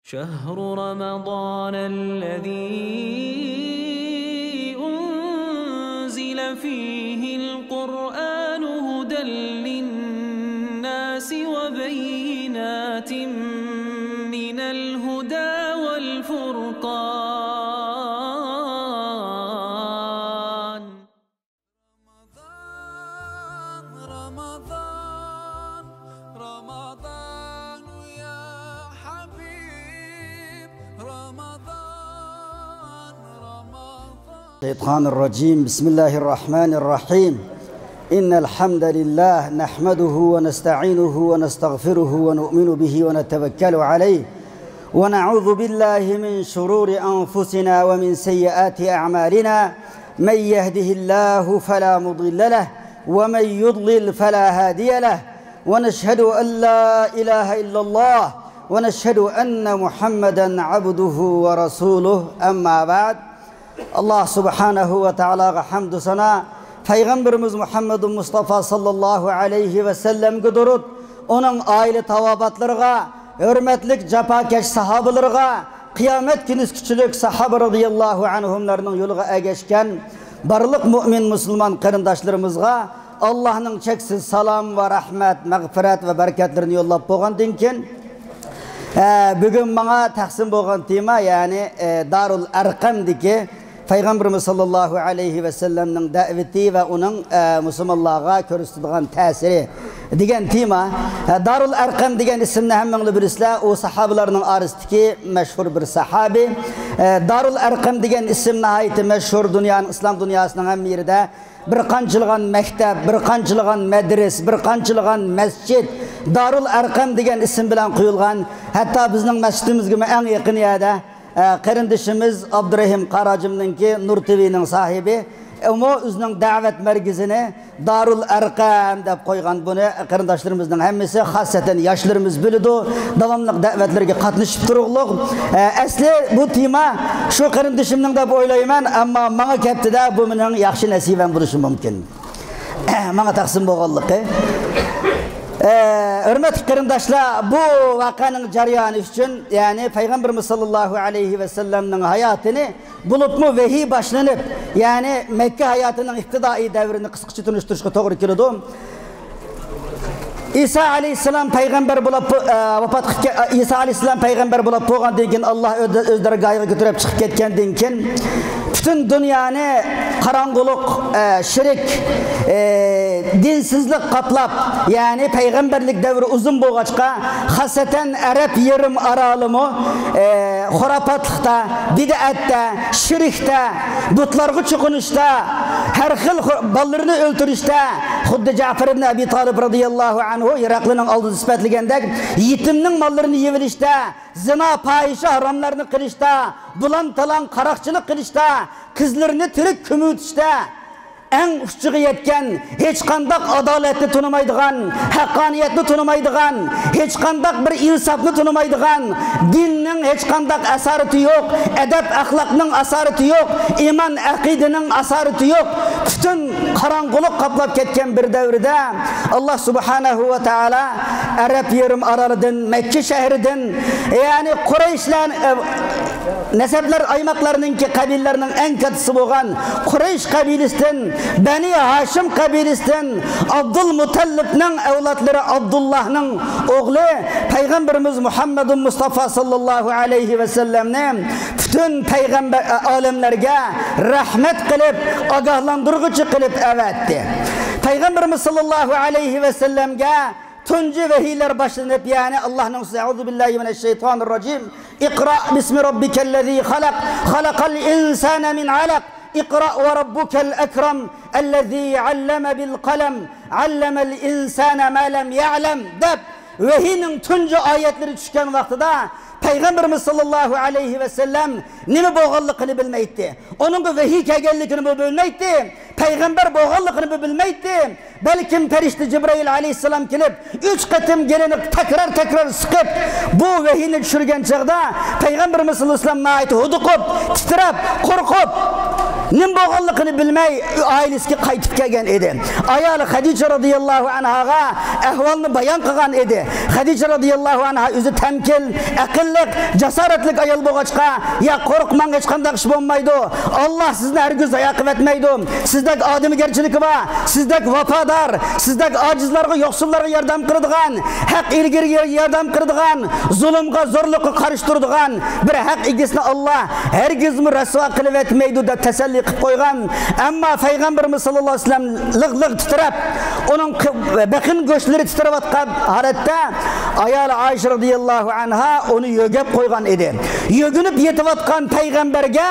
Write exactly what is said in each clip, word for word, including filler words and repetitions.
شهر رمضان الذي أنزل فيه القرآن هدى للناس وبينات من الهدى والفرقان. رمضان، رمضان، رمضان يا حبيب، رمضان، رمضان. الشيطان الرجيم. بسم الله الرحمن الرحيم. إن الحمد لله نحمده ونستعينه ونستغفره ونؤمن به ونتوكل عليه ونعوذ بالله من شرور أنفسنا ومن سيئات أعمالنا. من يهده الله فلا مضل له ومن يضلل فلا هادي له. ونشهد أن لا إله إلا الله ونشهد أن محمدا عبده ورسوله. أما بعد. ئاللا سۇبھانەھۇ ۋە تائالاغا ھەمدۇ سانا، پەيغەمبىرىمىز مۇھەممەدۇ مۇستافا ساللاللاھۇ ئەلەيھى ۋەسەللەمگە دۇرۇت، ئۇنىڭ ئائىلە تاۋابىئاتلىرىغا، ھۆرمەتلىك جاپاكەش ساھابىلىرىغا، قىيامەت كۈنىگىچىلىك ساھابە رەزىياللاھۇ ئەنھۇملارنىڭ يولىغا ئەگەشكەن بارلىق مۇئمىن مۇسۇلمان قېرىنداشلىرىمىزغا ئاللاھنىڭ چەكسىز سالام ۋە رەھمەت، مەغپىرەت ۋە بەرىكەتلىرىنى يوللاپ بولغاندىن كېيىن، ئە، بۈگۈن ماڭا تەقسىم بولغان تېما، يەنى، ئە، دارۇل ئەرقەمدىكى پەيغەمبىرىمىز ساللاللاھۇ ئەلەيھى ۋەسەللەمنىڭ دەۋىتى ۋە ئۇنىڭ، ئە، مۇسۇلمانلارغا كۆرسىتىدىغان تەسىرى دېگەن تېما. ئە، دارۇل ئەرقەم دېگەن ئىسىمنى ھەممىڭلار بىلىسىلەر، ئۇ ساھابىلارنىڭ ئارىسىدىكى مەشھۇر بىر ساھابى. ئە، دارۇل ئەرقەم دېگەن ئىسىم ناھايىتى مەشھۇر، دۇنيانىڭ، ئىسلام دۇنياسىنىڭ ھەممە يېرىدە بىر قانچىلىغان مەكتەپ، بىر قانچىلىغان مەدرىس، بىر قانچىلىغان مەسچىت دارۇل ئەرقەم دېگەن ئىسىم بىلەن قويۇلغان. ھەتتا بىزنىڭ مەسچىتىمىزگىمۇ ئەڭ يېقىن يەردە، ئە، قېرىندىشىمىز ئابدۇرېھىم قاراجىمنىڭكى نۇر تىۋىنىڭ ساھىبى، ئۇمۇ ئۆزىنىڭ دەۋەت مەركىزىنى دارۇل ئەرقەم دەپ قويغان. بۇنى قېرىنداشلىرىمىزنىڭ ھەممىسى، خاسسەتەن ياشلىرىمىز بىلىدۇ، داۋاملىق دەۋەتلەرگە قاتنىشىپ تۇرۇقلۇق. ئە، ئەسلى بۇ تېما شۇ قېرىندىشىمنىڭ دەپ ئويلايمەن، ئەمما ماڭا كەپتىدە، بۇ مېنىڭ ياخشى نەسىبەم بولۇشى مۇمكىن. ماڭا تەقسىم بولغانلىقى. ئە، ھۆرمەتلىك قېرىنداشلار، بۇ ۋەقەنىڭ جەريانى ئۈچۈن، يەنى پەيغەمبىرىمىز ساللاللاھۇ ئەلەيھى ۋەسەللەمنىڭ ھاياتىنى، بولۇپمۇ ۋەھىي باشلىنىپ، يەنى مەككە ھاياتىنىڭ ئىپتىدائىي دەۋرىنى قىسقىچە تونۇشتۇرۇشقا توغرا كېلىدۇ. ئىسا ئەلەيھىسسالام پەيغەمبەر بولۇپ، ئە، ۋاپات قىلىپ كە-، ئىسا ئەلەيھىسسالام پەيغەمبەر بولۇپ بولغاندىن كېيىن، ئاللا ئۆز، ئۆز دەرگاھىغا كۆتۈرۈپ چىقىپ كەتكەندىن كېيىن، پۈتۈن دۇنيانى قاراڭغۇلۇق، ئە، شىرك، ئە، دىنسىزلىق قاپلاپ، يەنى پەيغەمبەرلىك دەۋرى ئۇزۇن بولغاچقا، خاسسەتەن ئەرەب يېرىم ئارالىمۇ، ئە، خۇراپاتلىقتا، بىدئەتتە، شىركتە، بۇتلارغا چوقۇنۇشتا، ھەر خىل خۇ-، بالىلىرىنى ئۆلتۈرۈشتە، خۇددى جەفەر ئىبن ئەبى تالىپ رەزىياللاھۇ ئەنھۇ يىراقلىنىڭ ئالدىدا ئىسپاتلىگەندەك، يېتىمنىڭ ماللىرىنى يېۋېلىشتە، زىنا، پاھىشە، ھاراملارنى قىلىشتا، بۇلان-تالان، قاراقچىلىق قىلىشتا، قىزلىرىنى تىرىك كۆمۈۋېتىشتە، ئەڭ ئۇچىغا يەتكەن، ھېچقانداق ئادالەتنى تونۇمايدىغان، ھەققانىيەتنى تونۇمايدىغان، ھېچقانداق بىر ئىنساپنى تونۇمايدىغان، دىننىڭ ھېچقانداق ئاسارىتى يوق، ئەدەپ-ئەخلاقنىڭ ئاسارىتى يوق، ئىمان-ئەقىدىنىڭ ئاسارىتى يوق، پۈتۈن قاراڭغۇلۇق قاپلاپ كەتكەن بىر دەۋردە، ئاللا سۇبھانەھۇ ۋە تائالا ئەرەب يېرىم ئارالىدىن، مەككە شەھىرىدىن، يەنى قۇرەيشلەر، ئە، نەسەبلەر ئايماقلارنىڭكى، قەبىلىلەرنىڭ ئەڭ كاتتىسى بولغان قۇرەيش قەبىلىسىدىن، بەنى ھاشىم قەبىلىسىدىن ئابدۇل مۇتەللىپنىڭ ئەۋلادلىرى، ئابدۇللاھنىڭ ئوغلى، پەيغەمبىرىمىز مۇھەممەدۇن مۇستافا ساللاللاھۇ ئەلەيھى ۋەسەللەمنى پۈتۈن پەيغەمبەر، ئالەملەرگە رەھمەت قىلىپ، ئاگاھلاندۇرغۇچى قىلىپ ئەۋەتتى. پەيغەمبىرىمىز ساللاللاھۇ ئەلەيھى ۋەسەللەمگە تۇنجى ۋەھىيلەر باشلىنىپ، يەنى ئاللانىڭ سۆزى، أعوذ بالله من الشيطان الرجيم. اقرأ باسم ربك الذي خلق، خلق الإنسان من علق، اقرأ وربك الأكرم، الذي علم بالقلم، علم الإنسان ما لم يعلم دەپ، ۋەھىينىڭ تۇنجى ئايەتلىرى چۈشكەن ۋاقتىدا پەيغەمبىرىمىز ساللاللاھۇ ئەلەيھى ۋەسەللەم نېمە بولغانلىقىنى بىلمەيتتى. ئۇنىڭغا ۋەھىي كەلگەنلىكىنىمۇ بىلمەيتتى. پەيغەمبەر بولغانلىقىنىمۇ بىلمەيتتى. بەلكىم پەرىشتە جىبرىئىل ئەلەيھىسسالام كېلىپ، ئۈچ قېتىم گېلىنى تەكرار-تەكرار سىقىپ، بۇ ۋەھىينى چۈشۈرگەن چاغدا پەيغەمبىرىمىز ساللاللاھۇ ئەلەيھى ۋەسەللەم ناھايىتى ھودۇقۇپ، تىترەپ، قورقۇپ، نېمە بولغانلىقىنى بىلمەي ئائىلىسىگە قايتىپ كەلگەن ئىدى. ئايالى خەدىچە رەزىياللاھۇ ئەنھاغا ئەھۋالنى بايان قىلغان ئىدى. خەدىچە رەزىياللاھۇ ئەنھا ئۆزى تەمكىن، ئەقىللىق، جاسارەتلىك ئايال بولغاچقا، يا قورقماڭ، ھېچقانداق ئىش بولمايدۇ. ئاللاھ سىزنى ھەرگىز زايا قىلىۋەتمەيدۇ. سىزدەك ئادەمگەرچىلىكى بار، سىزدەك ۋاپادار، سىزدەك ئاجىزلارغا، يوقسۇللارغا ياردەم قىلىدىغان، ھەق ئىلگىرىگە ياردەم قىلىدىغان، زۇلۇمغا، زورلۇققا قارشى تۇرىدىغان بىر ھەق ئىگىسىنى ئاللاھ ھەرگىزمۇ رەسۋا قىلىۋەتمەيدۇ دەپ تەسەللى قىلىپ قويغان. ئەمما پەيغەمبىرىمىز ساللاللاھۇ ئەلەيھى ۋەسەللەم لىغ-لىغ تىترەپ، ئۇنىڭ قى-، بېقىن گۆشلىرى تىترەۋاتقان ھالەتتە ئايالى ئائىشە رەزىياللاھۇ ئەنھا ئۇنى يۆگەپ قويغان ئىدى. يۆگىنىپ يېتىۋاتقان پەيغەمبەرگە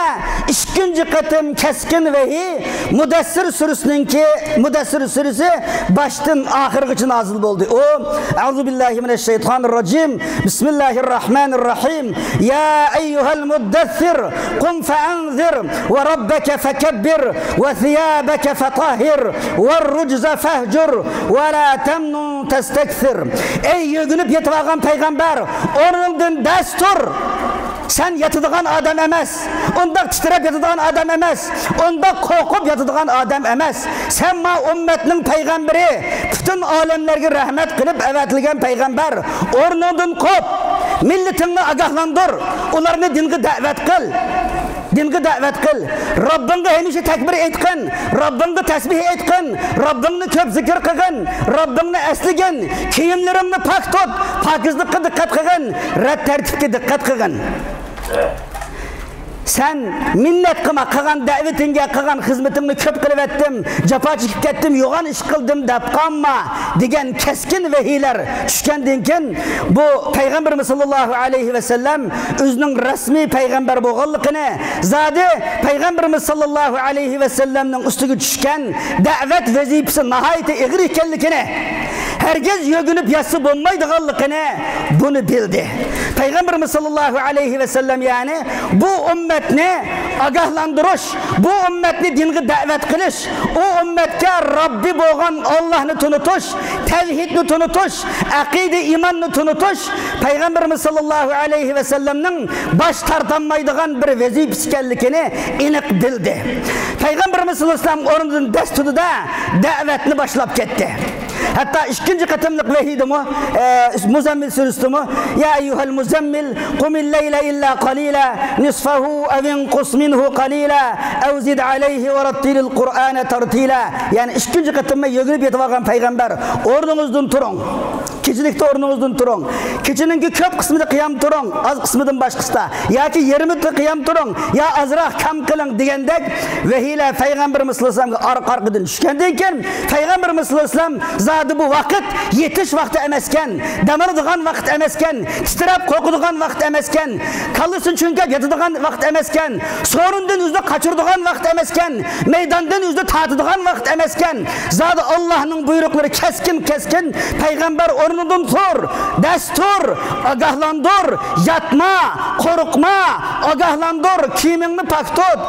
ئىككىنچى قېتىم كەسكىن ۋەھىي، مۇدەسسىر سۈرىسىنىڭكى، مۇدەسسىر سۈرىسى باشتىن ئاخىرغىچە نازىل بولدى. ئۇ، أعوذ بالله من الشيطان الرجيم. بسم الله الرحمن الرحيم. يا أيها المدثر، قم فأنذر، وربك فكبر، وثيابك فطهر، والرجز فاهجر، ولا تمنن تستكثر. ئەي يۆگىنىپ يېتىۋالغان پەيغەمبەر، ئورنۇڭدىن دەس تۇر. سەن ياتىدىغان ئادەم ئەمەس. ئۇنداق تىترەپ ياتىدىغان ئادەم ئەمەس. ئۇنداق قورقۇپ ياتىدىغان ئادەم ئەمەس. سەن ما ئۈممەتنىڭ پەيغەمبىرى، پۈتۈن ئالەملەرگە رەھمەت قىلىپ ئەۋەتىلگەن پەيغەمبەر. ئورنۇڭدىن قوپ. مىللىتىڭنى ئاگاھلاندۇر. ئۇلارنى دىنغا دەۋەت قىل. دىنغا دەۋەت قىل. رەببىڭگە ھەمىشە تەكبىر ئېيتقىن. رەببىڭگە تەسبىھ ئېيتقىن. رەببىڭنى كۆپ زىكىر قىلغىن. رەببىڭنى ئەسلىگىن. كىيىملىرىڭنى پاك تۇت. پاكىزلىققا دىققەت قىلغىن. رەت تەرتىپكە دىققەت قىلغىن. سەن مىننەت قىلما، قىلغان دەۋىتىڭگە، قىلغان خىزمىتىڭنى كۆپ قىلىۋەتتىم، جاپا چېكىپ كەتتىم، يوغان ئىش قىلدىم دەپ قالما، دېگەن كەسكىن ۋەھىيلەر چۈشكەندىن كېيىن، بۇ پەيغەمبىرىمىز ساللاللاھۇ ئەلەيھى ۋەسەللەم ئۆزىنىڭ رەسمىي پەيغەمبەر بولغانلىقىنى، زادى پەيغەمبىرىمىز ساللاللاھۇ ئەلەيھى ۋەسەللەمنىڭ ئۈستىگە چۈشكەن دەۋەت ۋەزىپىسى ناھايىتى ئېغىر ئىكەنلىكىنى، ھەرگىز يۆگىنىپ ياتسا بولمايدىغانلىقىنى بۇنى بىلدى. پەيغەمبىرىمىز ساللاللاھۇ ئەلەيھى ۋەسەللەم، يەنى بۇ ئۈممەتنى ئاگاھلاندۇرۇش، بۇ ئۈممەتنى دىنغا دەۋەت قىلىش، ئۇ ئۈممەتكە رەببى بولغان ئاللاھنى تونۇتۇش، تەۋھىدنى تونۇتۇش، ئەقىدە ئىماننى تونۇتۇش پەيغەمبىرىمىز ساللاللاھۇ ئەلەيھى ۋەسەللەمنىڭ باش تارتالمايدىغان بىر ۋەزىپىسى ئىكەنلىكىنى ئېنىق بىلدى. پەيغەمبىرىمىز ساللاللاھۇ ئەلەيھى ۋەسەللەم ئورنىدىن دەس تۇردى-دە، دەۋەتنى باشلاپ كەتتى. ھەتتا ئىككىنچى قېتىملىق ۋەھىيدىمۇ، ئە، مۇزەممىل سۈرىسىدىمۇ، يا أيها المزمل قم الليل إلا قليلا نصفه أو انقص منه قليلا أو زد عليه ورتل القرآن ترتيلا. يەنى ئىككىنچى قېتىم يۆگىنىپ يېتىۋالغان پەيغەمبەر، ئورنىڭىزدىن تۇرۇڭ. كېچىلىكتە ئورنىڭىزدىن تۇرۇڭ. كېچىنىڭكى كۆپ قىسمىدا قىيام تۇرۇڭ، ئاز قىسمىدىن باشقىسىدا. ياكى يېرىمىدا قىيام تۇرۇڭ، يا ئازراق كەم قىلىڭ دېگەندەك ۋەھىيلەر پەيغەمبىرىمىز ساللاللاھۇ ئەلەيھى ۋەسەللەمگە ئارقا-ئارقىدىن چۈشكەندىن كېيىن، پەيغەمبىرىمىز ساللاللاھۇ ئەلەيھى ۋەسەللەم زادى بۇ ۋاقىت يېتىش ۋاقتى ئەمەسكەن، دەم ئالىدىغان ۋاقىت ئەمەسكەن، تىترەپ قورقىدىغان ۋاقىت ئەمەسكەن، كاللىسىنى چۈڭكەپ ياتىدىغان ۋاقىت ئەمەسكەن، سورۇندىن ئۆزىنى قاچۇرىدىغان ۋاقىت ئەمەسكەن، مەيداندىن ئۆزىنى تارتىدىغان ۋاقىت ئەمەسكەن. زادى ئاللاھنىڭ بۇيرۇقلىرى كەسكىن-كەسكىن، پەيغەمبەر ئورنىدىن تۇر، دەس تۇر، ئاگاھلاندۇر، ياتما، قورقما، ئاگاھلاندۇر، كىيىمىڭنى پاك تۇت،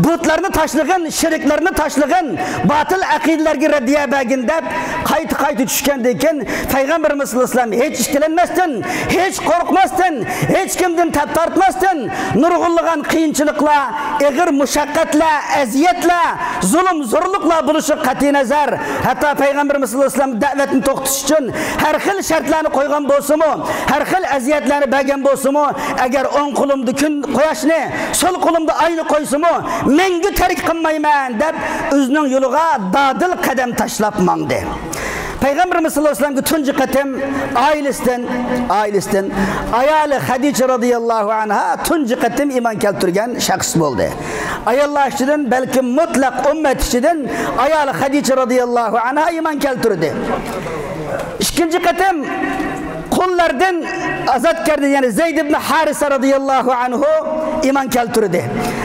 بۇتلارنى تاشلىغىن، شېرىكلەرنى تاشلىغىن، باتىل ئەقىدىلەرگە رەددىيە بەرگىن دەپ قايتا-قايتا چۈشكەندىن كېيىن، پەيغەمبىرىمىز ساللاللاھۇ ئەلەيھى ۋەسەللەم ھېچ ئىككىلەنمەستىن، ھېچ قورقماستىن، ھېچكىمدىن تەپ تارتماستىن، نۇرغۇنلىغان قىيىنچىلىقلار، ئېغىر مۇشەققەتلەر، ئەزىيەتلەر، زۇلۇم-زورلۇقلار بولۇشىغا قەتئىينەزەر، ھەتتا پەيغەمبىرىمىز ساللاللاھۇ ئەلەيھى ۋەسەللەم دەۋەتنى توختىتىش ئۈچۈن ھەر خىل شەرتلەرنى قويغان بولسىمۇ، ھەر خىل ئەزىيەتلەرنى بەرگەن بولسىمۇ، ئەگەر ئوڭ قولۇمدا كۈن قۇياشنى، سول قولۇمدا ئاينى قويسىمۇ، مەڭگۈ تەرك قىلمايمەن دەپ، ئۆزىنىڭ يولىغا دادىل قەدەم تاشلاپ ماڭدى. پەيغەمبىرىمىز ساللاللاھۇ ئەلەيھى ۋەسەللەمگە تۇنجى قېتىم ئائىلىسىدىن، ئائىلىسىدىن، ئايالى خەدىچە رەزىياللاھۇ ئەنھا تۇنجى قېتىم ئىمان كەلتۈرگەن شەخس بولدى. ئاياللار ئىچىدىن، بەلكىم مۇتلەق ئۈممەت ئىچىدىن ئايالى خەدىچە رەزىياللاھۇ ئەنھا ئىمان كەلتۈردى. ئىككىنچى قېتىم قۇللاردىن ئازاد كەردى، يەنى زەيد ئىبن ھارىسە رەزىياللاھۇ ئەنھۇ ئىمان كەلتۈردى.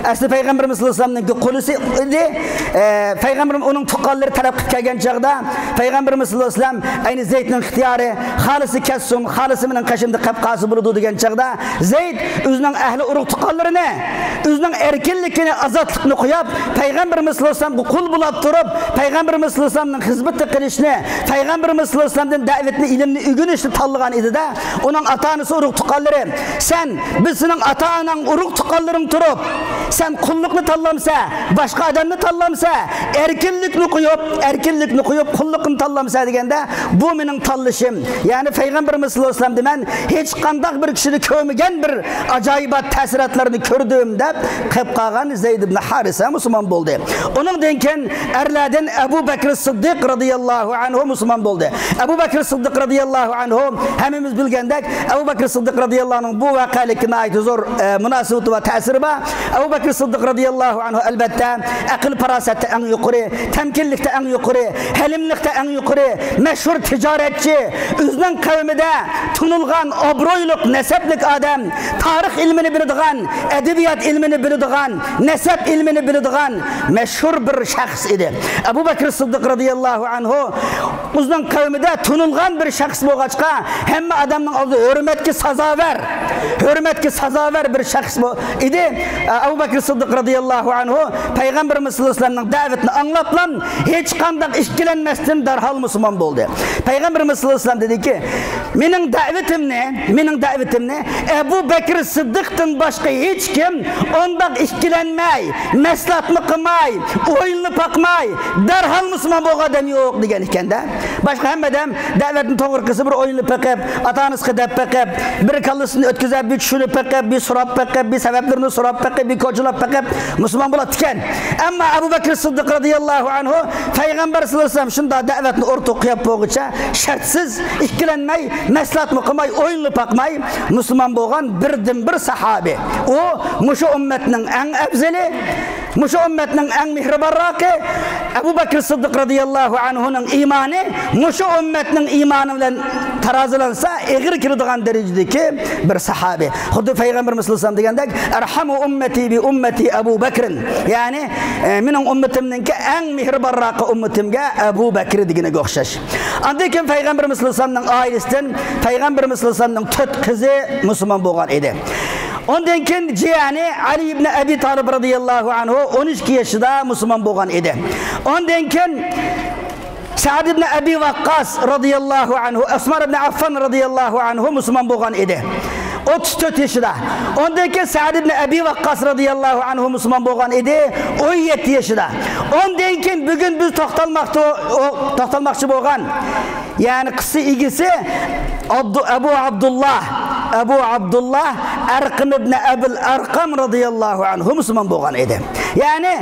ئەسلى پەيغەمبىرىمىز سەللەللاھۇ ئەلەيھى ۋەسەللەمنىڭكى قۇلىسى ئىدى. ئە، پەيغەمبىرىم ئۇنىڭ تۇغقانلىرى تەلەپ قىلىپ كەلگەن چاغدا، پەيغەمبىرىمىز سەللەللاھۇ ئەلەيھى ۋەسەللەم، ئەينى زەيدنىڭ ئىختىيارى، خالىسى كەتسۇن، خالىسى مېنىڭ قېشىمدا قېلىپ قالسا بولىدۇ دېگەن چاغدا، زەيد ئۆزىنىڭ ئەھلى ئۇرۇق تۇغقانلىرىنى، ئۆزىنىڭ ئەركىنلىكىنى، ئازادلىقنى قويۇپ، پەيغەمبىرىمىز سەللەللاھۇ ئەلەيھى ۋەسەللەمگە قۇل بولۇپ تۇرۇپ، پەيغەمبىرىمىز سەللەللاھۇ ئەلەيھى ۋەسەللەمنىڭ خىزمىتىنى قىلىشنى، پەيغەمبىرىمىز سەللەللاھۇ ئەلەيھى ۋەسەللەمدىن دەۋەتنى، ئىلىمنى ئۆگىنىشنى تاللىغان ئىدى-دە، ئۇنىڭ ئاتا-ئانىسى، ئۇرۇق تۇغقانلىرى، سەن، بىز سېنىڭ ئاتا-ئاناڭ، ئۇرۇق تۇغقانلىرىڭ تۇرۇپ، سەن قۇللۇقنى تاللامسەن، باشقا ئادەمنى تاللامسەن، ئەركىنلىكنى قويۇپ، ئەركىنلىكنى قويۇپ، قۇللۇقنى تاللامسەن دېگەندە، بۇ مېنىڭ تاللىشىم. يەنى پەيغەمبىرىمىز سەللەللاھۇ ئەلەيھى ۋەسەللەمدە مەن ھېچقانداق بىر كىشىدە كۆرمىگەن بىر ئاجايىبات تەسىراتلارنى كۆردۈم دەپ قېلىپ قالغان زەيد ئىبن ھارىسە مۇسۇلمان بولدى. ئۇنىڭدىن كېيىن ئەرلەردىن ئەبۇ بەكرى سىددىق رەزىياللاھۇ ئەنھۇ مۇسۇلمان بولدى. ئەبۇ بەكرى سىددىق رەزىياللاھۇ ئەنھۇ ھەممىمىز بىلگەندەك، ئەبۇ بەكرى سىددىق رەزىياللاھۇ ئەنھۇنىڭ بۇ ۋەقەلىككە ناھايىتى زور، ئە، مۇناسىۋىتى ۋە تەسىرى بار. ئەبۇ بەكرى سىددىق رەزىياللاھۇ ئەنھۇ، ئەلبەتتە، ئەقىل پاراسەتتە ئەڭ يۇقىرى، تەمكىنلىكتە ئەڭ يۇقىرى، ھەلىملىكتە ئەڭ يۇقىرى، مەشھۇر تىجارەتچى، ئۆزىنىڭ قەۋمىدە تونۇلغان ئابرۇيلۇق، نەسەبلىك ئادەم، تارىخ ئىلمىنى بىلىدىغان، ئەدەبىيات ئىلمىنى بىلىدىغان، نەسەب ئىلمىنى بىلىدىغان مەشھۇر بىر شەخس ئىدى. ئەبۇ بەكرى سىددىق رەزىياللاھۇ ئەنھۇ ئۆزىنىڭ قەۋمىدە تونۇلغان بىر شەخس بولغاچقا، ھەممە ئادەمنىڭ ئالدىدا ھۆرمەتكە سازاۋەر، ھۆرمەتكە سازاۋەر بىر شەخس بۇ ئىدى. ئەبۇ بەكرى سىددىق رەزىياللاھۇ ئەنھۇ پەيغەمبىرىمىز سەللەللاھۇ ئەلەيھى ۋەسەللەمنىڭ دەۋىتىنى ئاڭلاپلا، ھېچقانداق ئىككىلەنمەستىن دەرھال مۇسۇلمان بولدى. پەيغەمبىرىمىز سەللەللاھۇ ئەلەيھى ۋەسەللەم دېدىكى، مېنىڭ دەۋىتىمنى، مېنىڭ دەۋىتىمنى ئەبۇ بەكرى سىددىقتىن باشقا ھېچكىم ئۇنداق ئىككىلەنمەي، مەسلىھەتمۇ قىلماي، ئويلىنىپ باقماي، دەرھال مۇسۇلمان بولغان ئادەم يوق دېگەن ئىكەن-دە. باشقا ھەممە ئادەم دەۋەتنى توغرا قىلسا، بىر ئويلىنىپ بېقىپ، ئاتا-ئانىسىغا دەپ بېقىپ، بىر كاللىسىدىن ئۆتكۈزۈپ، بىر چۈشىنىپ بېقىپ، بىر سوراپ بېقىپ، بىر سەۋەبلىرىنى سوراپ بېقىپ، بىر كوچىلاپ بېقىپ مۇسۇلمان بولاتتىكەن. ئەمما ئەبۇ بەكرى سىددىق رەزىياللاھۇ ئەنھۇ پەيغەمبەر سەللەللاھۇ ئەلەيھى ۋەسەللەم شۇنداق دەۋەتنى ئورتىغا قويۇپ بولغۇچە شەرتسىز، ئىككىلەنمەي، مەسلىھەتمۇ قىلماي، ئويلىنىپ باقماي مۇسۇلمان بولغان بىردىنبىر ساھابى. ئۇ مۇشۇ ئۈممەتنىڭ ئەڭ ئەپزىلى، مۇشۇ ئۈممەتنىڭ ئەڭ مېھرىبانراقى، ئەبۇ بەكرى سىددىق رەزىياللاھۇ ئەنھۇنىڭ ئىمانى مۇشۇ ئۈممەتنىڭ ئىمانى بىلەن تارازىلانسا، ئېغىر كېلىدىغان دەرىجىدىكى بىر ساھابى. خۇددى پەيغەمبىرىمىز سەللەللاھۇ ئەلەيھى ۋەسەللەم دېگەندەك، «ئەرھەمۇ ئۈممەتى بى ئۈممەتى ئەبۇ بەكرىن.» يەنى، ئە، مېنىڭ ئۈممىتىمنىڭكى ئەڭ مېھرىبانراقى ئۈممىتىمگە ئەبۇ بەكرى دېگىنىگە ئوخشاش. ئاندىن كېيىن پەيغەمبىرىمىز سەللەللاھۇ ئەلەيھى ۋەسەللەمنىڭ ئائىلىسىدىن پەيغەمبىرىمىز سەللەللاھۇ ئەلەيھى ۋەسەللەمنىڭ تۆت قىزى مۇسۇلمان بولغان ئىدى. ئاندىن كېيىن جىيەنى ئەلى ئىبن ئەبى تالىب رەزىياللاھۇ ئەنھۇ ئون ئىككى يېشىدا مۇسۇلمان بولغان ئىدى. ئاندىن كېيىن سەئد ئىبن ئەبى ۋەققاس رەزىياللاھۇ ئەنھۇ، ئۇسمان ئىبن ئەففان رەزىياللاھۇ ئەنھۇ مۇسۇلمان بولغان ئىدى. ئوتتۇز تۆت يېشىدا. ئاندىن كېيىن سەئد ئىبن ئەبى ۋەققاس رەزىياللاھۇ ئەنھۇ مۇسۇلمان بولغان ئىدى. ئون يەتتە يېشىدا. ئاندىن كېيىن بۈگۈن بىز توختالماقتا، توختالماقچى بولغان، يەنى قىسسا ئىگىسى ئابدۇ-، ئەبۇ ئابدۇللا، ئەبۇ ئابدۇللا ئەرقەم ئىبن ئەبىل ئەرقەم رەزىياللاھۇ ئەنھۇ مۇسۇلمان بولغان ئىدى. يەنى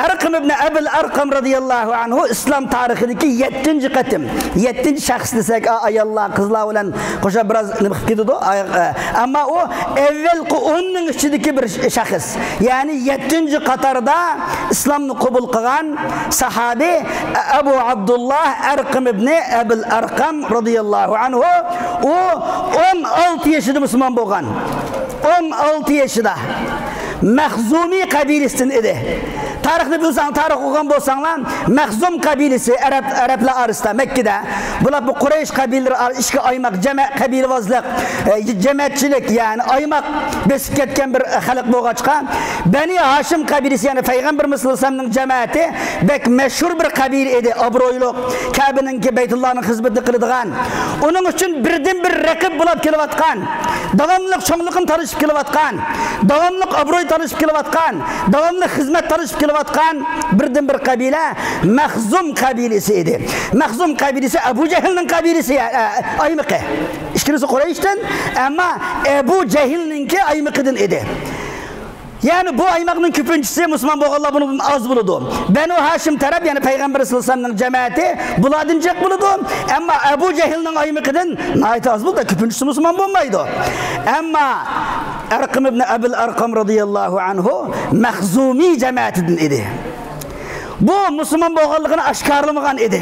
ئەرقەم ئىبن ئەبىل ئەرقەم رەزىياللاھۇ ئەنھۇ ئىسلام تارىخىدىكى يەتتىنچى قېتىم، يەتتىنچى شەخس دېسەك، ئا-، ئاياللار، قىزلار بىلەن قوشۇپ بىراز نېمە قىلىپ كېتىدۇ. ئا-، ئا-، ئەمما ئۇ ئەۋۋەلقى ئوننىڭ ئىچىدىكى بىر ش-، شەخس. يەنى يەتتىنچى قاتاردا ئىسلامنى قوبۇل قىلغان ساھابى ئەبۇ ئابدۇللا ئەرقەم ئىبنى ئەبىل ئەرقەم رەزىياللاھۇ ئەنھۇ، ئۇ ئون ئالتە يېشىدا مۇسۇلمان بولغان. ئون ئالتە يېشىدا. مەخزۇمى قەبىلىسىدىن ئىدى. تارىخنى بىلسەڭ، تارىخ ئوقۇغان بولساڭلار، مەخزۇم قەبىلىسى ئەرەب، ئەرەبلەر ئارىسىدا، مەككىدە، بۇلار بۇ قۇرەيش قەبىلىلىرى ئارا-، ئىچكى ئايماق، جەمە-، قەبىلىۋازلىق، ئە، جەمەتچىلىك، يەنى ئايماق بېسىپ كەتكەن بىر خەلق بولغاچقا، بەنى ھاشىم قەبىلىسى، يەنى پەيغەمبىرىمىز سەللەللاھۇ ئەلەيھى ۋەسەللەمنىڭ جەمەتى بەك مەشھۇر بىر قەبىلە ئىدى، ئابرۇيلۇق، كەبىنىڭكى، بەيتۇللانىڭ خىزمىتىنى قىلىدىغان، ئۇنىڭ ئۈچۈن بىردىنبىر رەقىب بولاپ كېلىۋاتقان، داۋاملىق چوڭلۇقىنى تالىشىپ كېلىۋاتقان، داۋاملىق ئابرۇي تالىشىپ كېلىۋاتقان، داۋاملىق خىزمەت تالىشىپ كېلىۋاتقان بىردىنبىر قەبىلە مەخزۇم قەبىلىسى ئىدى. مەخزۇم قەبىلىسى ئەبۇ جەھىلنىڭ قەبىلىسى، ئە، ئە، ئايمىقى. ئىككىلىسى قۇرەيشتىن، ئەمما ئەبۇ جەھىلنىڭكى ئايمىقىدىن ئىدى. يەنى بۇ ئايماقنىڭ كۆپىنچىسى مۇسۇلمان بولغانلار بۇنىڭدىن ئاز بولىدۇ. بەنۇ ھاشىم تەرەپ، يەنى پەيغەمبەر سەللەللاھۇ ئەلەيھى ۋەسەللەمنىڭ جەمەتى بۇلاردىن جىق بولىدۇ. ئەمما ئەبۇ جەھىلنىڭ ئايمىقىدىن ناھايىتى ئاز بولىدۇ، كۆپىنچىسى مۇسۇلمان بولمايدۇ. ئەمما ئەرقەم ئىبنى ئەبىل ئەرقەم رەزىياللاھۇ ئەنھۇ مەخزۇمى جەمەتىدىن ئىدى. بۇ مۇسۇلمان بولغانلىقىنى ئاشكارىلىمىغان ئىدى.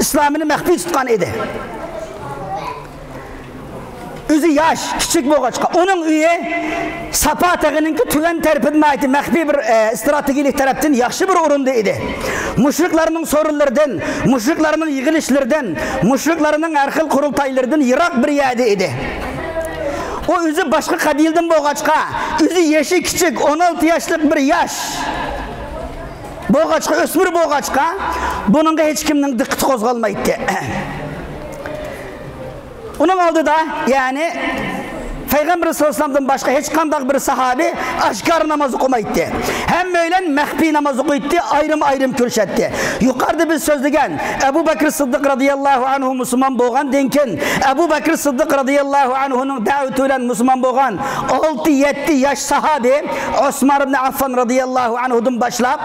ئىسلامىنى مەخپىي تۇتقان ئىدى. ئۆزى ياش، كىچىك بولغاچقا، ئۇنىڭ ئۆيى ساپا تېغىنىڭكى تۆۋەن تەرىپىدە ناھايىتى مەخپىي بىر، ئە، ئىستراتېگىيىلىك تەرەپتىن ياخشى بىر ئورۇندا ئىدى. مۇشرىكلارنىڭ سورۇنلىرىدىن، مۇشرىكلارنىڭ يىغىلىشلىرىدىن، مۇشرىكلارنىڭ ھەر خىل قۇرۇلتايلىرىدىن يىراق بىر يەردە ئىدى. ئۇ ئۆزى باشقا قەبىلىدىن بولغاچقا، ئۆزى يېشى كىچىك، ئون ئالتە ياشلىق بىر ياش بولغاچقا، ئۆسمۈر بولغاچقا، بۇنىڭغا ھېچكىمنىڭ دىققىتى قوزغالمايتتى. ئۇنىڭ ئالدىدا، يەنى پەيغەمبەر سەللەللاھۇ ئەلەيھى ۋەسەللەمدىن باشقا ھېچقانداق بىر ساھابى ئاشكارا ناماز ئوقۇمايتتى. ھەممەيلەن مەخپىي ناماز ئوقۇيتتى، ئايرىم-ئايرىم كۆرۈشەتتى. يۇقىرىدا بىز سۆزلىگەن ئەبۇ بەكرى سىددىق رازىياللاھۇ ئەنھۇ مۇسۇلمان بولغاندىن كېيىن، ئەبۇ بەكرى سىددىق رازىياللاھۇ ئەنھۇنىڭ دەۋىتى بىلەن مۇسۇلمان بولغان ئالتە-يەتتە ياش ساھابى ئوسمان ئىبنى ئەففان رازىياللاھۇ ئەنھۇدىن باشلاپ،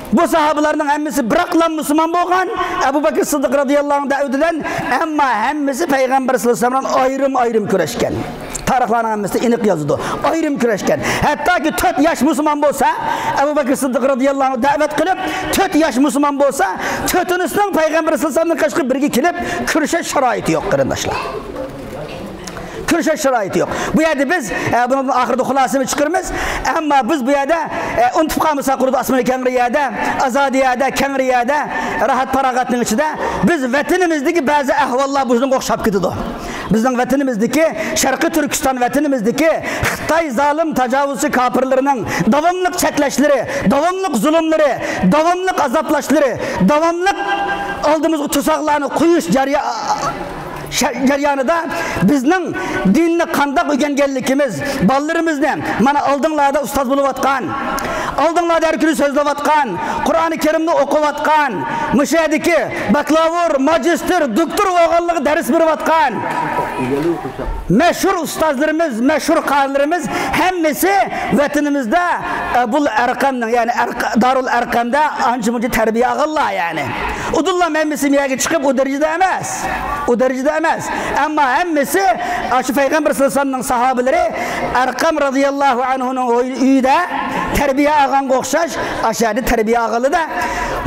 بۇ ساھابىلارنىڭ ھەممىسى بىراقلا مۇسۇلمان بولغان، ئەبۇ بەكرى سىددىق رازىياللاھۇ ئەنھۇ دەۋىتى بىلەن، ئەمما ھەممىسى پەيغەمبەر سەللەللاھۇ ئەلەيھى ۋەسەللەم بىلەن ئايرىم-ئايرىم كۆرۈشكەن. تارىخلارنىڭ ھەممىسى ئېنىق يازىدۇ. ئايرىم كۆرۈشكەن. ھەتتاكى تۆت ياش مۇسۇلمان بولسا، ئەبۇ بەكرى سىددىق رازىياللاھۇ ئەنھۇ دەۋەت قىلىپ، تۆت ياش مۇسۇلمان بولسا، تۆتىنچىسىنىڭ پەيغەمبەر سەللەللاھۇ ئەلەيھى ۋەسەللەمدىن قەشقىرى بىرگە كېلىپ كۆرۈشۈش شارائىتى يوق، قېرىنداشلار. كۆرۈشۈش شارائىتى يوق. بۇ يەردە بىز، ئە، بۇنىڭدىن ئاخىرىدا خۇلاسىنى چىقىرىمىز. ئەمما بىز بۇ يەردە، ئە، ئۇنتۇپ قالمىساق، قۇرۇدا ئاسمىنى كەڭرى يەردە، ئازادە يەردە، كەڭرى يەردە، راھەت پاراغەتنىڭ ئىچىدە بىز ۋەتىنىمىزدىكى بەزى ئەھۋاللار بۇنىڭغا ئوخشاپ كېتىدۇ. بىزنىڭ ۋەتىنىمىزدىكى، شەرقىي تۈركىستان ۋەتىنىمىزدىكى خىتاي زالىم تاجاۋۇزچى كاپىرلىرىنىڭ داۋاملىق چەتلەشلىرى، داۋاملىق زۇلۇملىرى، داۋاملىق ئازابلاشلىرى، داۋاملىق ئالدىمىزغا توساقلارنى قويۇش جەريا-، شە-، جەريانىدا بىزنىڭ دىننى قانداق ئۆگەنگەنلىكىمىز، بالىلىرىمىزنى مانا ئالدىڭلاردا ئۇستاز بولۇۋاتقان، ئالدىڭلاردا ھەر كۈنى سۆزلەۋاتقان، قۇرئانى كەرىمنى ئوقۇۋاتقان، مۇشۇ يەردىكى باكلاۋۇر، ماگىستىر، دوكتور بولغانلىقى دەرس بېرىۋاتقان مەشھۇر ئۇستازلىرىمىز، مەشھۇر قارىلىرىمىز ھەممىسى ۋەتىنىمىزدە ئەبۇل ئەرقەمنىڭ، يەنى ئەرق-، دارۇل ئەرقەمدە ئانچە-مۇنچە تەربىيە ئالغانلار، يەنى. ئۇدۇللا ھەممىسى مۇ يەرگە چىقىپ ئۇ دەرىجىدە ئەمەس. ئۇ دەرىجىدە ئەمەس. ئەمما ھەممىسى ئاشۇ پەيغەمبەر سەللەللاھۇ ئەلەيھى ۋەسەللەمنىڭ ساھابىلىرى ئەرقەم رازىياللاھۇ ئەنھۇنىڭ ئۆي-، ئۆيىدە تەربىيە ئالغانغا ئوخشاش، ئاشۇ يەردە تەربىيە ئالغانلىدا